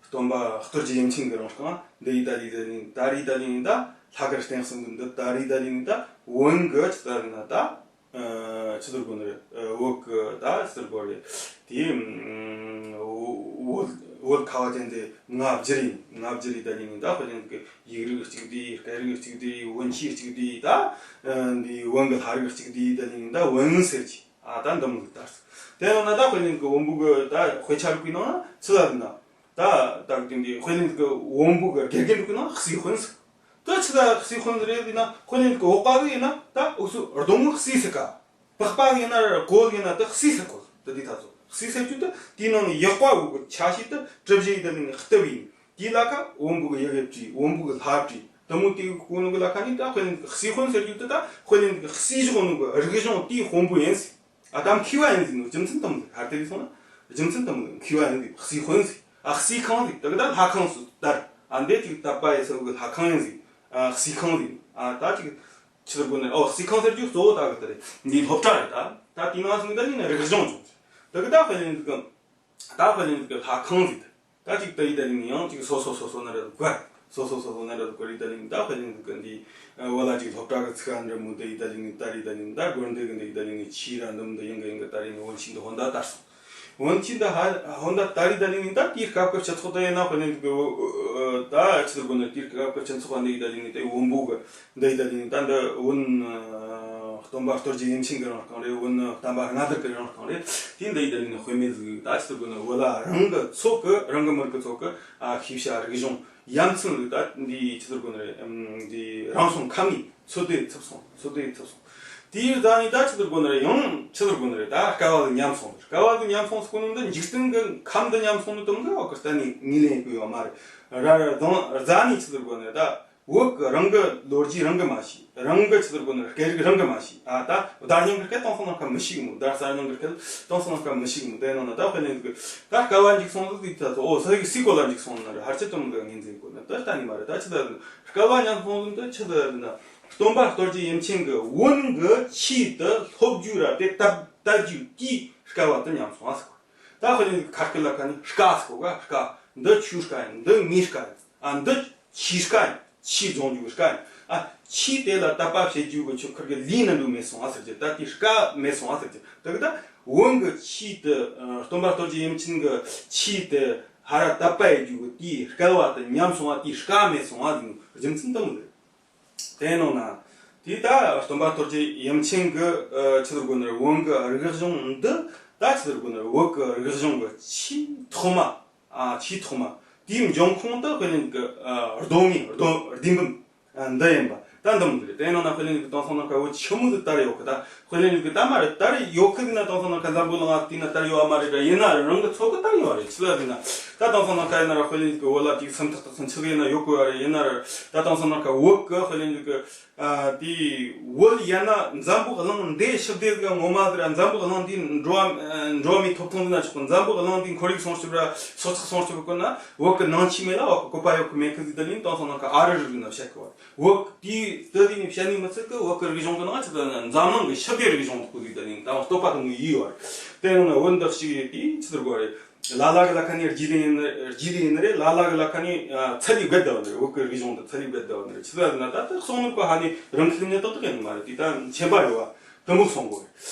སྟོན་པ་རྟོགས་བརྗོད་ཡུམ་ཆེན་གྱི་རང་རྐང་འདི་ཡི་ད་རེས་ད་ནི་ད་རེས་ད་ནི་ད་ལྷ་དཀར་བསྟན་གསུམ་གྱི་འདི་ད་རེས་ད་ནི་ད་བོན་གྱི་ཆི་ད་ན་ད་ཨ་ཆི་ཟེར་གོ་ནི་རེད། ཨ་བོད་གི་ད་ཆི་ཟེར་གོ་རེད། དེ་ཨ་བོད་བོད་ཁ་བ་ཅན་དེ་མངའ་བསྒྱུར་ཡི། མངའ་བསྒྱུར་ཡི་ད་ནི་ད་དཔེ་ལེན་གི་ཡིག་རིགས་གཅིག་བསྡུས། སྐད་རིགས་གཅིག་བསྡུས། བོན་ཆོས་གཅིག་བསྡུས། ད་ཨ་འདི་བོན་གི་ལྷ་རིགས་གཅིག་བསྡུས། ད་ནི་ད་བོན་ཟེར་གི། ཨ་ད་འདི་མོ་ཟིག་དར་སོང་། དེ་ནང་ན་ད་དཔེ་ལེན་གི་བོན་པོ་གི་ད་དཔེ་ཆ་རིག་པའི་ནང་ན་ཆི་ཟེར་ན། ད་ད་གི་དེ་འདི་དཔེ་ལེན་གི་བོན་པོ་གི་དགེ་རྒན་རིག་པའི་ནང་གསུས་དཔོན་ཟེར། ད་ཆི་ཟེར་གསུས་དཔོན་རེད་ཟེར་ན། དཔེ་ལེན་གི་འོག་པ་གི་ཡིན་ན་ད་འུ་ཚོ་རྡོ་ངོ་གསུས་ཟེར་ག། པགས་པ་གི་ཡིན་ན་གོ་གི་ཡིན་ན་ད་གསུས་ཟེར་གོ། ད་འདི་ད་ཚོ་གསུས་ཟེར་རྒྱུ་ད་དེའི་ནང་ནས་ཡག་པ་བོ་གི་ཆ་ཤས་ད་གྲུབ་བཞི་ཡི་ད་ནི་ནི་གཏུབ་ཡིན། དེའི་ལ་ཁ་བོན་པོ་གི་ཡི་གེ་བྲིས། བོན་པོ་གི་ལྷ་བྲིས། དེ་མོ་དེ་གི་གོ་ནོ་གི་ལ་ཁ་ནི་ད་དཔེ་ལེན་གི་གསུས་དཔོན་ཟེར་རྒྱུ་ད་ད་དཔེ་ལེན་གི་གསུས་བཞག་ནོ་གི་རིག་གཞུང་དེའི་དཔོན་པོ་ཡིན་ཟེར། ཨ་ད་མཁས་པ་ཡིན་ཟེར་ནོ་རྒྱུ་མཚན་དེ་མོ་ཟིག་ཧར་དེ་རིག་སོང་ན། རྒྱུ་མཚན་དེ་མོ་ཟིག་མཁས་པ་ཡིན་ཟེར། གསུས་དཔོན་ཟེར། ཨ་གསུས་ཁང་ཟེར། ད་གི་ད་ལྷ་ཁང་སུ་དར། ཨ་འདི་ཅིག་དད་པ་ཡི་ས་གི་ལྷ་ཁང་ཡིན་ཟེར། ཨ་གསུས་ཁང་ཟེར། ཨ་ད་ཅིག་ཆི་ཟེར་དགོས་ནི། ཨོ་གསུས་ཁང་ཟེར་རྒྱུ་གཙོ་བོ་ད་གི་ད་རེད། འདི་སློབ་གྲྭ་རེད། ད་ད་དེའི་ནང་སོང་ད་ནི་ནི་རིག་གཞུང་བྱུང་ཟེར། ད་གི་ད་དཔེ་ལེན་གི་ད་དཔེ་ལེན་གི་ལྷ་ཁང་ཟེར། ད་ཅིག་ད་ཡི་ད་ནི་ཡང་ཅིག་སོ་སོ་སོ་སོ་ན་ར་གོ། སོ་སོ་སོ་སོ་ན་ར་གོ་རེད། ད་ནི་ད་དཔེ་ལེན་གི་འདི་བོད་ལ་ཅིག་སློབ་གྲྭ་གི་ཚིག་འདྲ་མོ་ད་ཡི་ད་ནི་ད་རེད། ད་ནི་ད་དགོན་སྡེ་གི་འདི་ཡི་ད་ནི་ཆི་ར་འདི་མོ་ད་ཡིན་གི་ཡིན་གི་ད་རེད། ནི་བོན་ཆོས་འདི་ཧོན་ད་དར་སོང་། བོན་ཆོས་འདི་ཧ་ཧོན་ད་དར་རི་ད་ནི་ད་དེའི་སྐབས་ཀྱི་སྤྱི་ཚོགས་ད་ཡིན་ན་དཔེ་ལེན་གི་ད་ཆི་ཟེར་དགོས་ནི། དེའི་སྐབས་ཀྱི་སྤྱི་ཚོགས་འདི་ཡི་ད་ནི་ད་བོན་པོ་གི་འདི་ཡི་ད་ནི་ད་འདི་བོན་སྟོན་པ་རྟོགས་བརྗོད་ཡུམ་ཆེན་གི་རང་རྐང་རེད། བོན་བསྟན་པ་སྔ་དར་གི་རང་རྐང་རེད། དེ་འདི་ཡི་ད་ནི་དཔེ་མེད་ཟིག་ད་ཆི་ཟེར་དགོས་ནི། བོད་ལ་རང་གི་ཚོགས་གི་རང་གི་མི་རིགས་ཀྱི་ཚོགས་གི་ཨ་ཤེས་བྱ་རིག་གཞུང་ཡ་མཚན་ཟིག་ད་འདི་ཆི་ཟེར་དགོས་ནི་རེད། ཨམ་འདི་རང་སོང་ཁམས་ནས་འཚོ་སྡོད་ཚུགས་སོང་། འཚོ་སྡོད་ཚུགས་སོང་། དེའི་རྩ་ནས་ད་ཆི་ཟེར་དགོས་ནི་རེད། ཡང་ཆི་ཟེར་དགོས་ནི་རེད། ད་དཀའ་བ་ཟིག་མཉམ་སོང་། དཀའ་བ་ཟིག་མཉམ་སོང་ཟེར་གོ་ནི་འདི་འཇིག་རྟེན་གི་ཁམས་འདི་མཉམ་སོང་ནི་དེ་མོ་ཟིག་བ་གི་གཏན་ནས་ངོས་ལེན་གི་ཡོད་མ་རེད། ར་ར་དང་རྩ་ནས་ཆི་ཟེར་དགོས་ནི་རེད། ད་བོད་གི་རང་གི་ལོ་རྒྱུས་རང་གི་མ་ཤེས། རང་གི་ཆི་ཟེར་དགོས་ནི་རེད། སྐད་རིགས་རང་གི་མ་ཤེས། ཨ་ད་བརྡ་རྙིང་གི་སྐད་གཏོང་སོང་ན་ཁ་མི་ཤེས་གི་མོ། བརྡ་གསར་རྙིང་གི་སྐད་གཏོང་སོང་ན་ཁ་མི་ཤེས་གི་མོ། དེ་ནང་ན་ད་དཔེ་ལེན་གི་ད་དཀའ་བ་འཇིགས་སོང་ཟིག་ཟིག་ད་ཚོ་ཨོ་ཟིག་སི་གོ་ལ་འཇིགས་སོང་ན་རེད། ཧར་ཆེ་དེ་མོ་ཟིག་ངོས་འཛིན་གོ་ན་ད་གཏན་ནས་མ་རེད། ད་ཆི་ད་དཀའ་བ་མཉམ་སོང་ཟིག་ད་ཆི་ད་ན་སྟོན་པ་རྟོགས་བརྗོད་ཡུམ་ཆེན་གི་བོན་གི་ཆོས་དེ་སློབ་རྒྱུ་ར་དེ་སྟབས་ བཏབ་རྒྱུ་དེའི་སྐལ་བ་དེ་ཉམས་སོང་བ་ཟེར་གོ། ད་དཔེར་ན་ཁ་སྐད་ལ་ཁ་ནས་སྐ་ཟེར་གོ་ག་སྐ། འདི་ཁྱོའི་སྐ་ཡིན། འདི་ངའི་སྐ་ཡིན། ཨ། འདི་ཁྱིའི་སྐ་ཡིན། ཁྱིའི་ལྗོངས་རྒྱུ་སྐ་ཡིན། ཨ། ཁྱི་དེ་ལ་དད་པ་བྱེད་རྒྱུ་གི་ཆོ་ཁར་གི་ལུས་ནི་འགྲོ་མེད་སོང་ཨ་ཟེར་གྱི། ད་དེའི་སྐ་མེད་སོང་ཨ་ཟེར་གྱི། དེ་གི་ད་བོན་གི་ཁྱི་དེ། ཨ། སྟོན་པ་རྡོ་རྗེ་ཡེ་མཚན་གི་ཁྱི་དེ་ཧ་ར་དད་པ་ཡེད་རྒྱུ་གི་དེའི་སྐལ་བ་དེ་ཉམས་སོང་བ། དེའི་སྐ་མེད་སོང་བ་ཟེར་ནོ་རྒྱུ་མཚན་དེ་མོ་རེད། དེ་ནང་ན་དེ་ད་སྟོན་པ་རྡོ་རྗེ་ཡེ་མཚན་གི། ཨ། ཆི་ཟེར་དགོས་ནི་རེད། བོན་གི་རིག་གཞུང་འདི་ད་ཆི་ཟེར་དགོས་ནི་རེད། བོད་གི་རིག་གཞུང་གི་ཆེས་ཐོག་མ། ཨ། ཆེས་ཐོག་མ། དེའི་འབྱུང་ཁུངས་དེ་དཔེར་ན་གི། ཨ། རྡོ་ངོས་རྡོ་ལྡེ་འབུམ། ཨ། འདི་ཡིན་པ། ད་འདི་མོ་འདི་རེད། དེ་ནང་ན་དཔེར་ན་གི་དེང་སང་ནང་ཁ་བོད་ཆི་མོ་ཟིག་དར་ཡོད་གི། ད་དཔེར་ན་གི་ད་མ་རེད། དར་ཡོད་གི་ཟེར་ན་དེང་སང་ནང་ཁ་འཛམ་བུ་གླིང་ང་བལྟས་ན་དར་ཡོད་མ་རེད་ར། ཡིན་ན་རང་གི་ཚོ་གི་དར་ཡོད་རེད། ཆི་ལ་ཟེར་ན་ད་དེང་སང་ནང་ཁ་ཡིན་ན་ར་དཔེར་ན་གི་བོད་ལ་ཅིག་སུམ་རྟགས་དག་ཚན་ཆི་ཟིག་ཡིན་ན་ཡོད་གི་ཡོད་རེད། ཡིན་ན་ར་ད་དེང་སང་ནང་ཁ་བོད་གི་དཔེར་ན་གི། ཨ། དེ་བོད་ཡིན་ན་འཛམ་བུ་གླིང་འདི་ཞི་བདེ་གི་ངོ་མ་ཟེར་ར། འཛམ་བུ་གླིང་འདི་འགྲོ་བ་འགྲོ་བ་མིའི་ཐོབ་ཐང་ཟེར་ན་ཆོག་གི། འཛམ་བུ་གླིང་འདི་ཁོར་ཡུག་སྲུང་སྐྱོབ་ར་སྲོག་ཆགས་སྲུང་སྐྱོབ་དགོས་ན་བོད་གི་ནང་ཆོས་མེད་ལ་བོད་གི་བཀོད་པ་ཡོད་གི་མེད་གི་ཟེར། ད་ནི་དེང་སང་ནང་ཁ་ཨ་རི་རིགས་ན་བཤད་གི་བ། བོད་དེ་དེ་དེ་ནི་བཤད་ནི་མི་ཚད་གི། བོད་གི་རིག་གཞུང་གི་ནང་ཆི་ད་འཛམ་གླིང་གི་ཞི་བདེ་རིག་གཞུང་དགོས་ཟེར། ད་ནི་ད་བསྟོད་པ་དེ་མོ་ཡིན་བ། དེ་ནང་ན་བོད་འདི་ཞིག་ཡོད་དེ་ཆི་ཟེར་དགོས་རེད། ལ་ལ་གི་ལ་ཁ་ནས་རྗེས་ལུས་ཡིན་ནི་རེད། རྗེས་ལུས་ཡིན་ནི་རེད། ལ་ལ་གི་ལ་ཁ་ནས། ཨ། ཚ་ལུས་བརྒལ་བསྡད་པ་ནི་རེད། བོད་ཀྱི་རིག་གཞུང་དུ་ཚ་ལུས་བརྒལ་བསྡད་པ་ནི་རེད། ཆི་ཟེར་ན་ད་ལྟ་གསུང་ནོར་གོ་ཧ་ནི་རང་ཁུལ་ནས་ཏག་ཏག་ཡིན་ནི་མ་རེད། དེ་ད་མཁྱེན་པ་ཡོད་བ་དུ་མོ་གསུང་དགོས་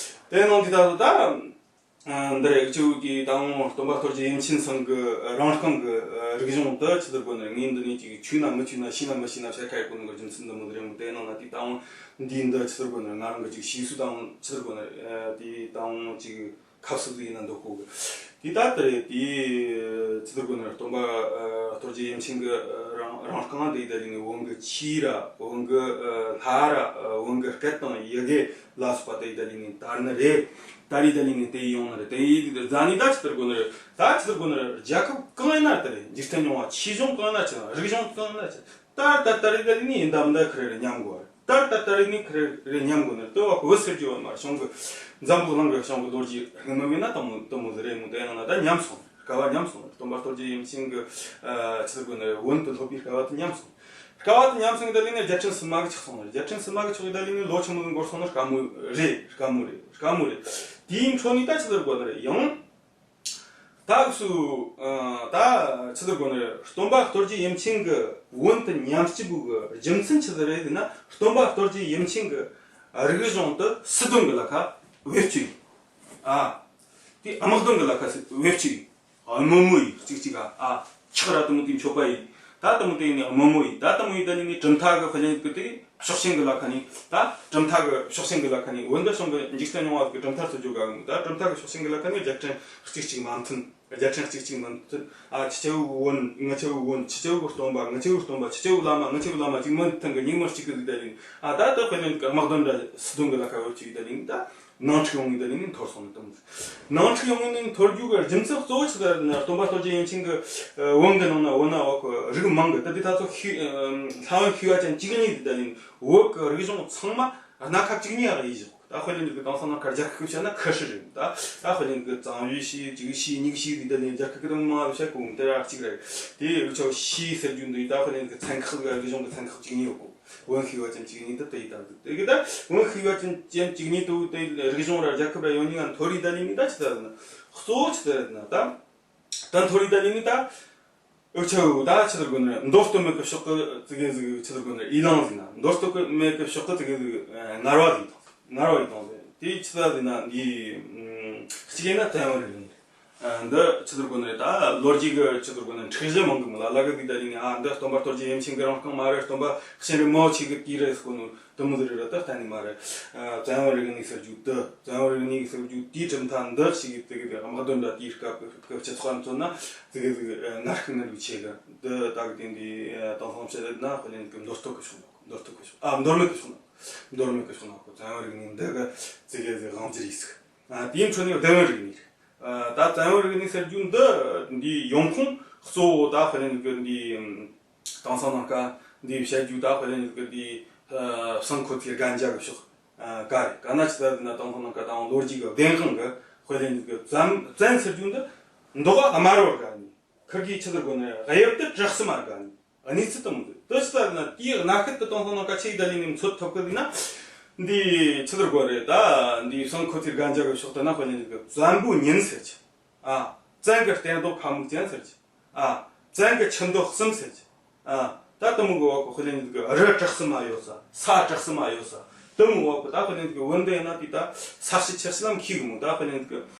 རེད། དེ་ནང་དེ་ད་ད་ད་འདི་རེད། ཁྱེད་ཀྱིས་ད་འོང་སྟོན་པ་རྡོ་རྗེ་ཡེ་མཚན་ཚང་གི་རང་རྐང་གི་རིག་གཞུང་དུ་ཆི་ཟེར་དགོས་ནི་རེད། ངས་འདི་ནས་ཅིག་ཆོས་ན་མི་ཆོས་ན་ཤེས་ན་མི་ཤེས་ན་བཤད་ཁ་ཡེད་གོ་ནི་གི་རྒྱུ་མཚན་འདི་མོ་འདི་རེད་མོ། དེ་ནང་ན་དེ་ད་འོང་འདི་འདི་ཆི་ཟེར་དགོས་ནི་རེད། ང་རང་གི་ཅིག་ཤེས་སུ་ད་འོང་ཆི་ཟེར་དགོས་ནི་རེད། དེ་ད་འོང་ཅིག་ཁབ་སུ་ཡིན་ན་འདོད་གོ་གི། དེ་ལྟ་དེ་རེད། དེ་ཆི་ཟེར་དགོས་ན་སྟོན་པ་ཨ་རྡོ་རྗེ་ཡེ་མཚན་གི་ཨ་རང་རང་རྐང་དེ་ཡི་ད་ལི་ནི་བོན་གི་ཆོས་ར་བོན་གི་ཨ་ལྷ་ར་ཨ་བོན་གི་སྐད་དང་ཡི་གེ་ལ་སོགས་པ་དེ་ཡི་ད་ལི་ནི་དར་ནི་རེད། དར་ཡི་ད་ལི་ནི་དེ་ཡི་ཡོང་ནི་རེད། དེ་ཡི་དེ་རྫ་ནི་ད་ཆི་ཟེར་དགོས་ནི་རེད། ད་ཆི་ཟེར་དགོས་ནི་རེད། རྒྱལ་ཁབ་གང་ཡིན་ན་དེ་རེད། འཇིག་རྟེན་མྱོང་བ་ཆོས་གཞུང་གང་ཡིན་ན་ཆི་རིག་གཞུང་གང་ཡིན་ན་ཆི། ད་ད་ད་རེ་ད་རེ་ནི་ཡིན་ད་མི་ད་ཁི་རེ་རེ་ཉམས་དགོས་རེད། ད་ད་ད་རེ་ནི་ཁི་རེ་རེ་ཉམས་དགོས་ནི་ལྟོས་བ་བོད་ཟེར་རྒྱུ་བ་མ་རེད། གཞུང་གི་འཛམ་བུ་གླིང་གི་གཞུང་གི་ལོ་རྒྱུས་སྔོན་མ་ཡིན་ན་དེ་མོ་དེ་མོ་ཟིག་རེད་མོ། དེ་ཡང་ན་ད་ཉམས་སོང་། སྐལ་བ་ཉམས་སོང་། སྟོན་པ་རྡོ་རྗེ་ཡེ་མཚན་གི་ཨ་ཆི་ཟེར་དགོས་ནི་རེད། བོན་དུ་སློབ་པའི་སྐལ་བ་དེ་ཉམས་སོང་། སྐལ་བ་དེ་ཉམས་སོང་གི་ད་ལི་ནི་རྒྱལ་ཕྲན་སིལ་མ་གི་ཆགས་སོང་ནི་རེད། རྒྱལ་ཕྲན་སིལ་མ་གི་ཆགས་གི་ད་ལི་ནི་ལོ་ཆི་མོ་ཟིག་འགོར་སོང་ནི་དཀའ་མོ་རེད། དཀའ་མོ་རེད། དཀའ་མོ་རེད། དེའི་འཕྲོ་ནི་ད་ཆི་ཟེར་དགོས་ནི་རེད། ཡང་ད་སུ་ཨ་ད་ཆི་ཟེར་དགོས་ནི་རེད། སྟོན་པ་རྡོ་རྗེ་ཡེ་མཚན་གི་བོན་དུ་ཉམས་སྐྱེ་བོ་གི་རྒྱུ་མཚན་ཆི་ཟིག་རེད་ཟེར་ན། སྟོན་པ་རྡོ་རྗེ་ཡེ་མཚན་གི་རིག་གཞུང་དུ་སི་དོན་གི་ལ་ཁ་བེད་སྤྱོད་ཡིན། ཨ་དེ་དམག་དོན་གི་ལ་ཁ་སི་བེད་སྤྱོད་ཡིན། ཨ་དམོད་མོ་ཡིན་གཅིག་གཅིག་ཨ་ཨ་ཆག་ར་དེ་མོ་དེ་མཆོད་པ་ཡིན། ད་དེ་མོ་དེ་ནི་དམོད་མོ་ཡིན། ད་དེ་མོ་ཡིན་ད་ནི་ནི་གྲུབ་མཐའ་གི་དཔེ་ལེན་གི་དེ། ཕྱོགས་ཞེན་གྱི་ལ་ཁ་ནས་ད་གྲུབ་མཐའ་གི་ཕྱོགས་ཞེན་གྱི་ལ་ཁ་ནས་བོད་འདི་གཞུང་གི་འཇིག་རྟེན་མྱོང་བ་གི་གྲུབ་མཐའ་སོ་བརྗོད་ག་ཡོང་། ད་གྲུབ་མཐའ་གི་ཕྱོགས་ཞེན་གྱི་ལ་ཁ་ནས་རྒྱལ་ཕྲན་གཅིག་གཅིག་མ་མཐུན། རྒྱལ་ཕྲན་གཅིག་གཅིག་མ་མཐུན། ཨ་ཁྱེད་ཆེ་བོ་བོན། ངེད་ཆེ་བོ་བོན། ཁྱེད་ཆེ་བོ་སྟོན་པ། ངེད་ཆེ་བོ་སྟོན་པ། ཁྱེད་ཆེ་བོ་བླ་མ། ངེད་ཆེ་བོ་བླ་མ། གཅིག་མ་མཐུན་གི་སྙིང་མ་གཅིག་གི་ཟིག་ད་ཡིན། ཨ་ད་ད་དཔེ་ལེན་གི་དམག་དོན་འདྲ་སི་དོན་གི་ལ་ཁ་བོད་ཅིག་ད་ཡིན། ད་ནང་འཁྲུག་ཡོང་གི་ད་ཡིན་འཐོར་སོང་ནི་དེ་མོ། ནང་འཁྲུག་ཡོང་གི་ནི་འཐོར་རྒྱུ་གི་རྒྱུ་མཚན་གཙོ་བོ་ཆི་ད་ན་སྟོན་པ་རྡོ་རྗེ་ཡེ་མཚན་གི་བོན་གི་ནང་ན་བོད་ན་བ་གི་རིགས་མང་གི། ད་དེ་ད་ཚོ་ཤི་ལྷ་བོན་ཤི་བ་ཅན་གཅིག་གཉིས་ཟིག་ད་ཡིན། བོད་ཀྱི་རིག་གཞུང་ཚང་མ་སྣ་ཁ་གཅིག་གཉིས་ཡག་ཡིན་ཞིག་ད་དཔེ་ལེན་གི་དེང་སང་ནང་ཁ་རྒྱ་ཁུ་བཤད་ན་ཁུ་ཧྲི་རེད། ད་ད་དཔེ་ལེན་གི་གཙང་བོའི་ཤི་ཅིག་ཤི་གཉིས་ཤི་ཟིག་ད་ལེན་རྒྱ་ཁུ་གི་དེ་མང་བཤད་གོ་དེ་ར་གཅིག་རེད། དེ་འུ་ཆོ་ཤི་ཟེར་རྒྱུ་འདི་ད་དཔེ་ལེན་གི་ཚན་ཁག་གི་རིག་གཞུང་གི་ཚན་ཁག་གཅིག་གཉིས་ཡོད་གོ། བོན་ཤི་བ་ཅན་གཅིག་གཉིས་དེ་དེ་ཡི་ད་འདུག་དེ་གི་ད་བོན་ཤི་བ་ཅན་གཅིག་གཉིས་དུ་དེ་རིག་གཞུང་ར་རྒྱ་ཁུ་ར་ཡོད་ཉིན་ང་མཐོ་རིས་ད་ལེན་ནི་ད་ཆི་ད་ན་གཙོ་བོ་ཆི་ད་ན་ད། ད་མཐོ་རིས་ད་ལི་ནི་ད། འུ་ཆོ་ད་ཆི་ཟེར་དགོས་ནི་མདོ་སྟོད་སྨད་ཀྱི་ཕྱོགས་ཀྱི་ཙི་གེ་ཟིག་ཆི་ཟེར་དགོས་ནི་ཨི་ལང་ཟིག་ན། མདོ་སྟོད་ཀྱི་སྨད་ཀྱི་ཕྱོགས་ཀྱི་ཙི་གེ་ཟིག་ངར་བ་ཟིག་དང་། ངར་བ་ཡི་དང་ཟིག་དེ་ཆི་ད་ཟིག་ན་འདི་གཅིག་ཡིན་ན་བཙན་བོན་རིག་གནས་རེད། འདི་ཆི་ཟེར་དགོས་ནི་རེད། ད་ལོ་རྒྱུས་ཀྱི་ཆི་ཟེར་དགོས་ནི་འཁྲུག་གཞི་མང་གི་མི་ལ་ལ་གི་ཟིག་ད་ལི་ནི། ཨ་འདི་སྟོན་པ་རྡོ་རྗེ་ཡེ་མཚན་གྱི་རང་རྐང་མ་རེད། སྟོན་པ་སྤྱན་རས་མོ་ཆེ་གི་དུས་རེད་ཟེར་གོ་ནོ། དེ་མོ་ཟིག་རེད་ར། ད་གཏན་ནས་མ་རེད། ཨ་བཙན་བོན་རིག་གནས་ཟེར་རྒྱུ་དེ། བཙན་བོན་རིག་གནས་ཟེར་རྒྱུ་དེའི་གྲུབ་མཐའ་འདི་ཞིག་གི་ཙི་གེ་ཟིག་དམག་དོན་འདྲ་དེའི་སྐབས་ཀྱི་སྤྱི་ཚོགས་མཚོན་ན་ཙི་གེ་ཟིག་ངར་ཤུགས་ནི་རུ་ཆེ་གི། འདི་ད་གི་དེ་འདི་དེང་སང་བཤད་ན་དཔེ་ལེན་གི་མདོ་སྟོད་ཀྱི་ཕྱོགས་ནོ། མདོ་སྟོད་ཀྱི་ཕྱོགས། ཨ་མདོ་སྨད་ཀྱི་ཕྱོགས་ནོ། མདོ་སྨད་ཀྱི་ཕྱོགས་ནོ། བཙན་བོན་རིག་གནས་འདི་གི་ཙི་གེ་ཟིག་དབང་སྒྱུར་ཡིས་ཟིག་ཨ་དེའི་འཕྲོ་ནས་བཙན་བོན་རིག་གནས་རེད། ཨ་ད་བཙན་བོན་རིག་གནས་ཟེར་རྒྱུ་འདི་འདིའི་ཡོང་ཁུངས་གཙོ་བོ་ད་དཔེ་ལེན་གི་འདི། དེང་སང་ནང་ཀ་འདི་བཤད་རྒྱུ་ད་དཔེ་ལེན་གི་འདི་ཨ་བསང་ཁོ་ཚའི་རྒན་རྒྱ་གི་ཕྱོགས་ཨ་ག་རེད། ག་ན་ཆི་ད་ཟེར་ན་དེང་སང་ནང་ཀ་དང་ལོ་རྒྱུས་གི་བདེན་དཔང་གི་དཔེ་ལེན་གི་བཙན་བཙན་ཟེར་རྒྱུ་འདི་མདོ་བ་དམར་བོར་ག་ནི་ཁིར་གི་ཆི་ཟེར་དགོས་ནི་དབྱིབས་དེ་བྲག་སྲིན་མར་ག་ནི། གནས་ཚུལ་དེ་མོ་འདུག་དེ་ཆི་ད་ཟེར་ན་དེའི་གནའ་ཤུལ་དུ་དེང་སང་ནང་ཀ་ཆི་ཡི་ད་ལི་ནི་འཚོལ་ཐུབ་གི་ཟེར་ན། འདི་ཆི་ཟེར་དགོས་རེད། ད་འདི་བསང་ཁོ་ཚོའི་རྒན་རྒྱ་གི་ཕྱོགས་དེ་ན་དཔེ་ལེན་གི་བཙན་པོའི་ཉིན་ཟེར་གི། ཨ། བཙན་གྱི་སྟན་ཐོག་ཁ་སྨུག་ཅན་ཟེར་གི། ཨ། བཙན་གྱི་ཆུ་མདོག་གསུམ་ཟེར་གི། ཨ། ད་དེ་མོ་གི་འོག་གི་དཔེ་ལེན་གི་རི་བྲག་གསུམ་མ་ཡོད་ས། ས་བྲག་གསུམ་མ་ཡོད་ས། དེ་མོ་འོག་གི་ད་དཔེ་ལེན་གི་བོད་འདི་ཡིན་ན་དེ་ད་ས་གཤིས་ཆུ་གཤིས་ལ་མཁས་གི་མོ། ད་དཔེ་ལེན་གི་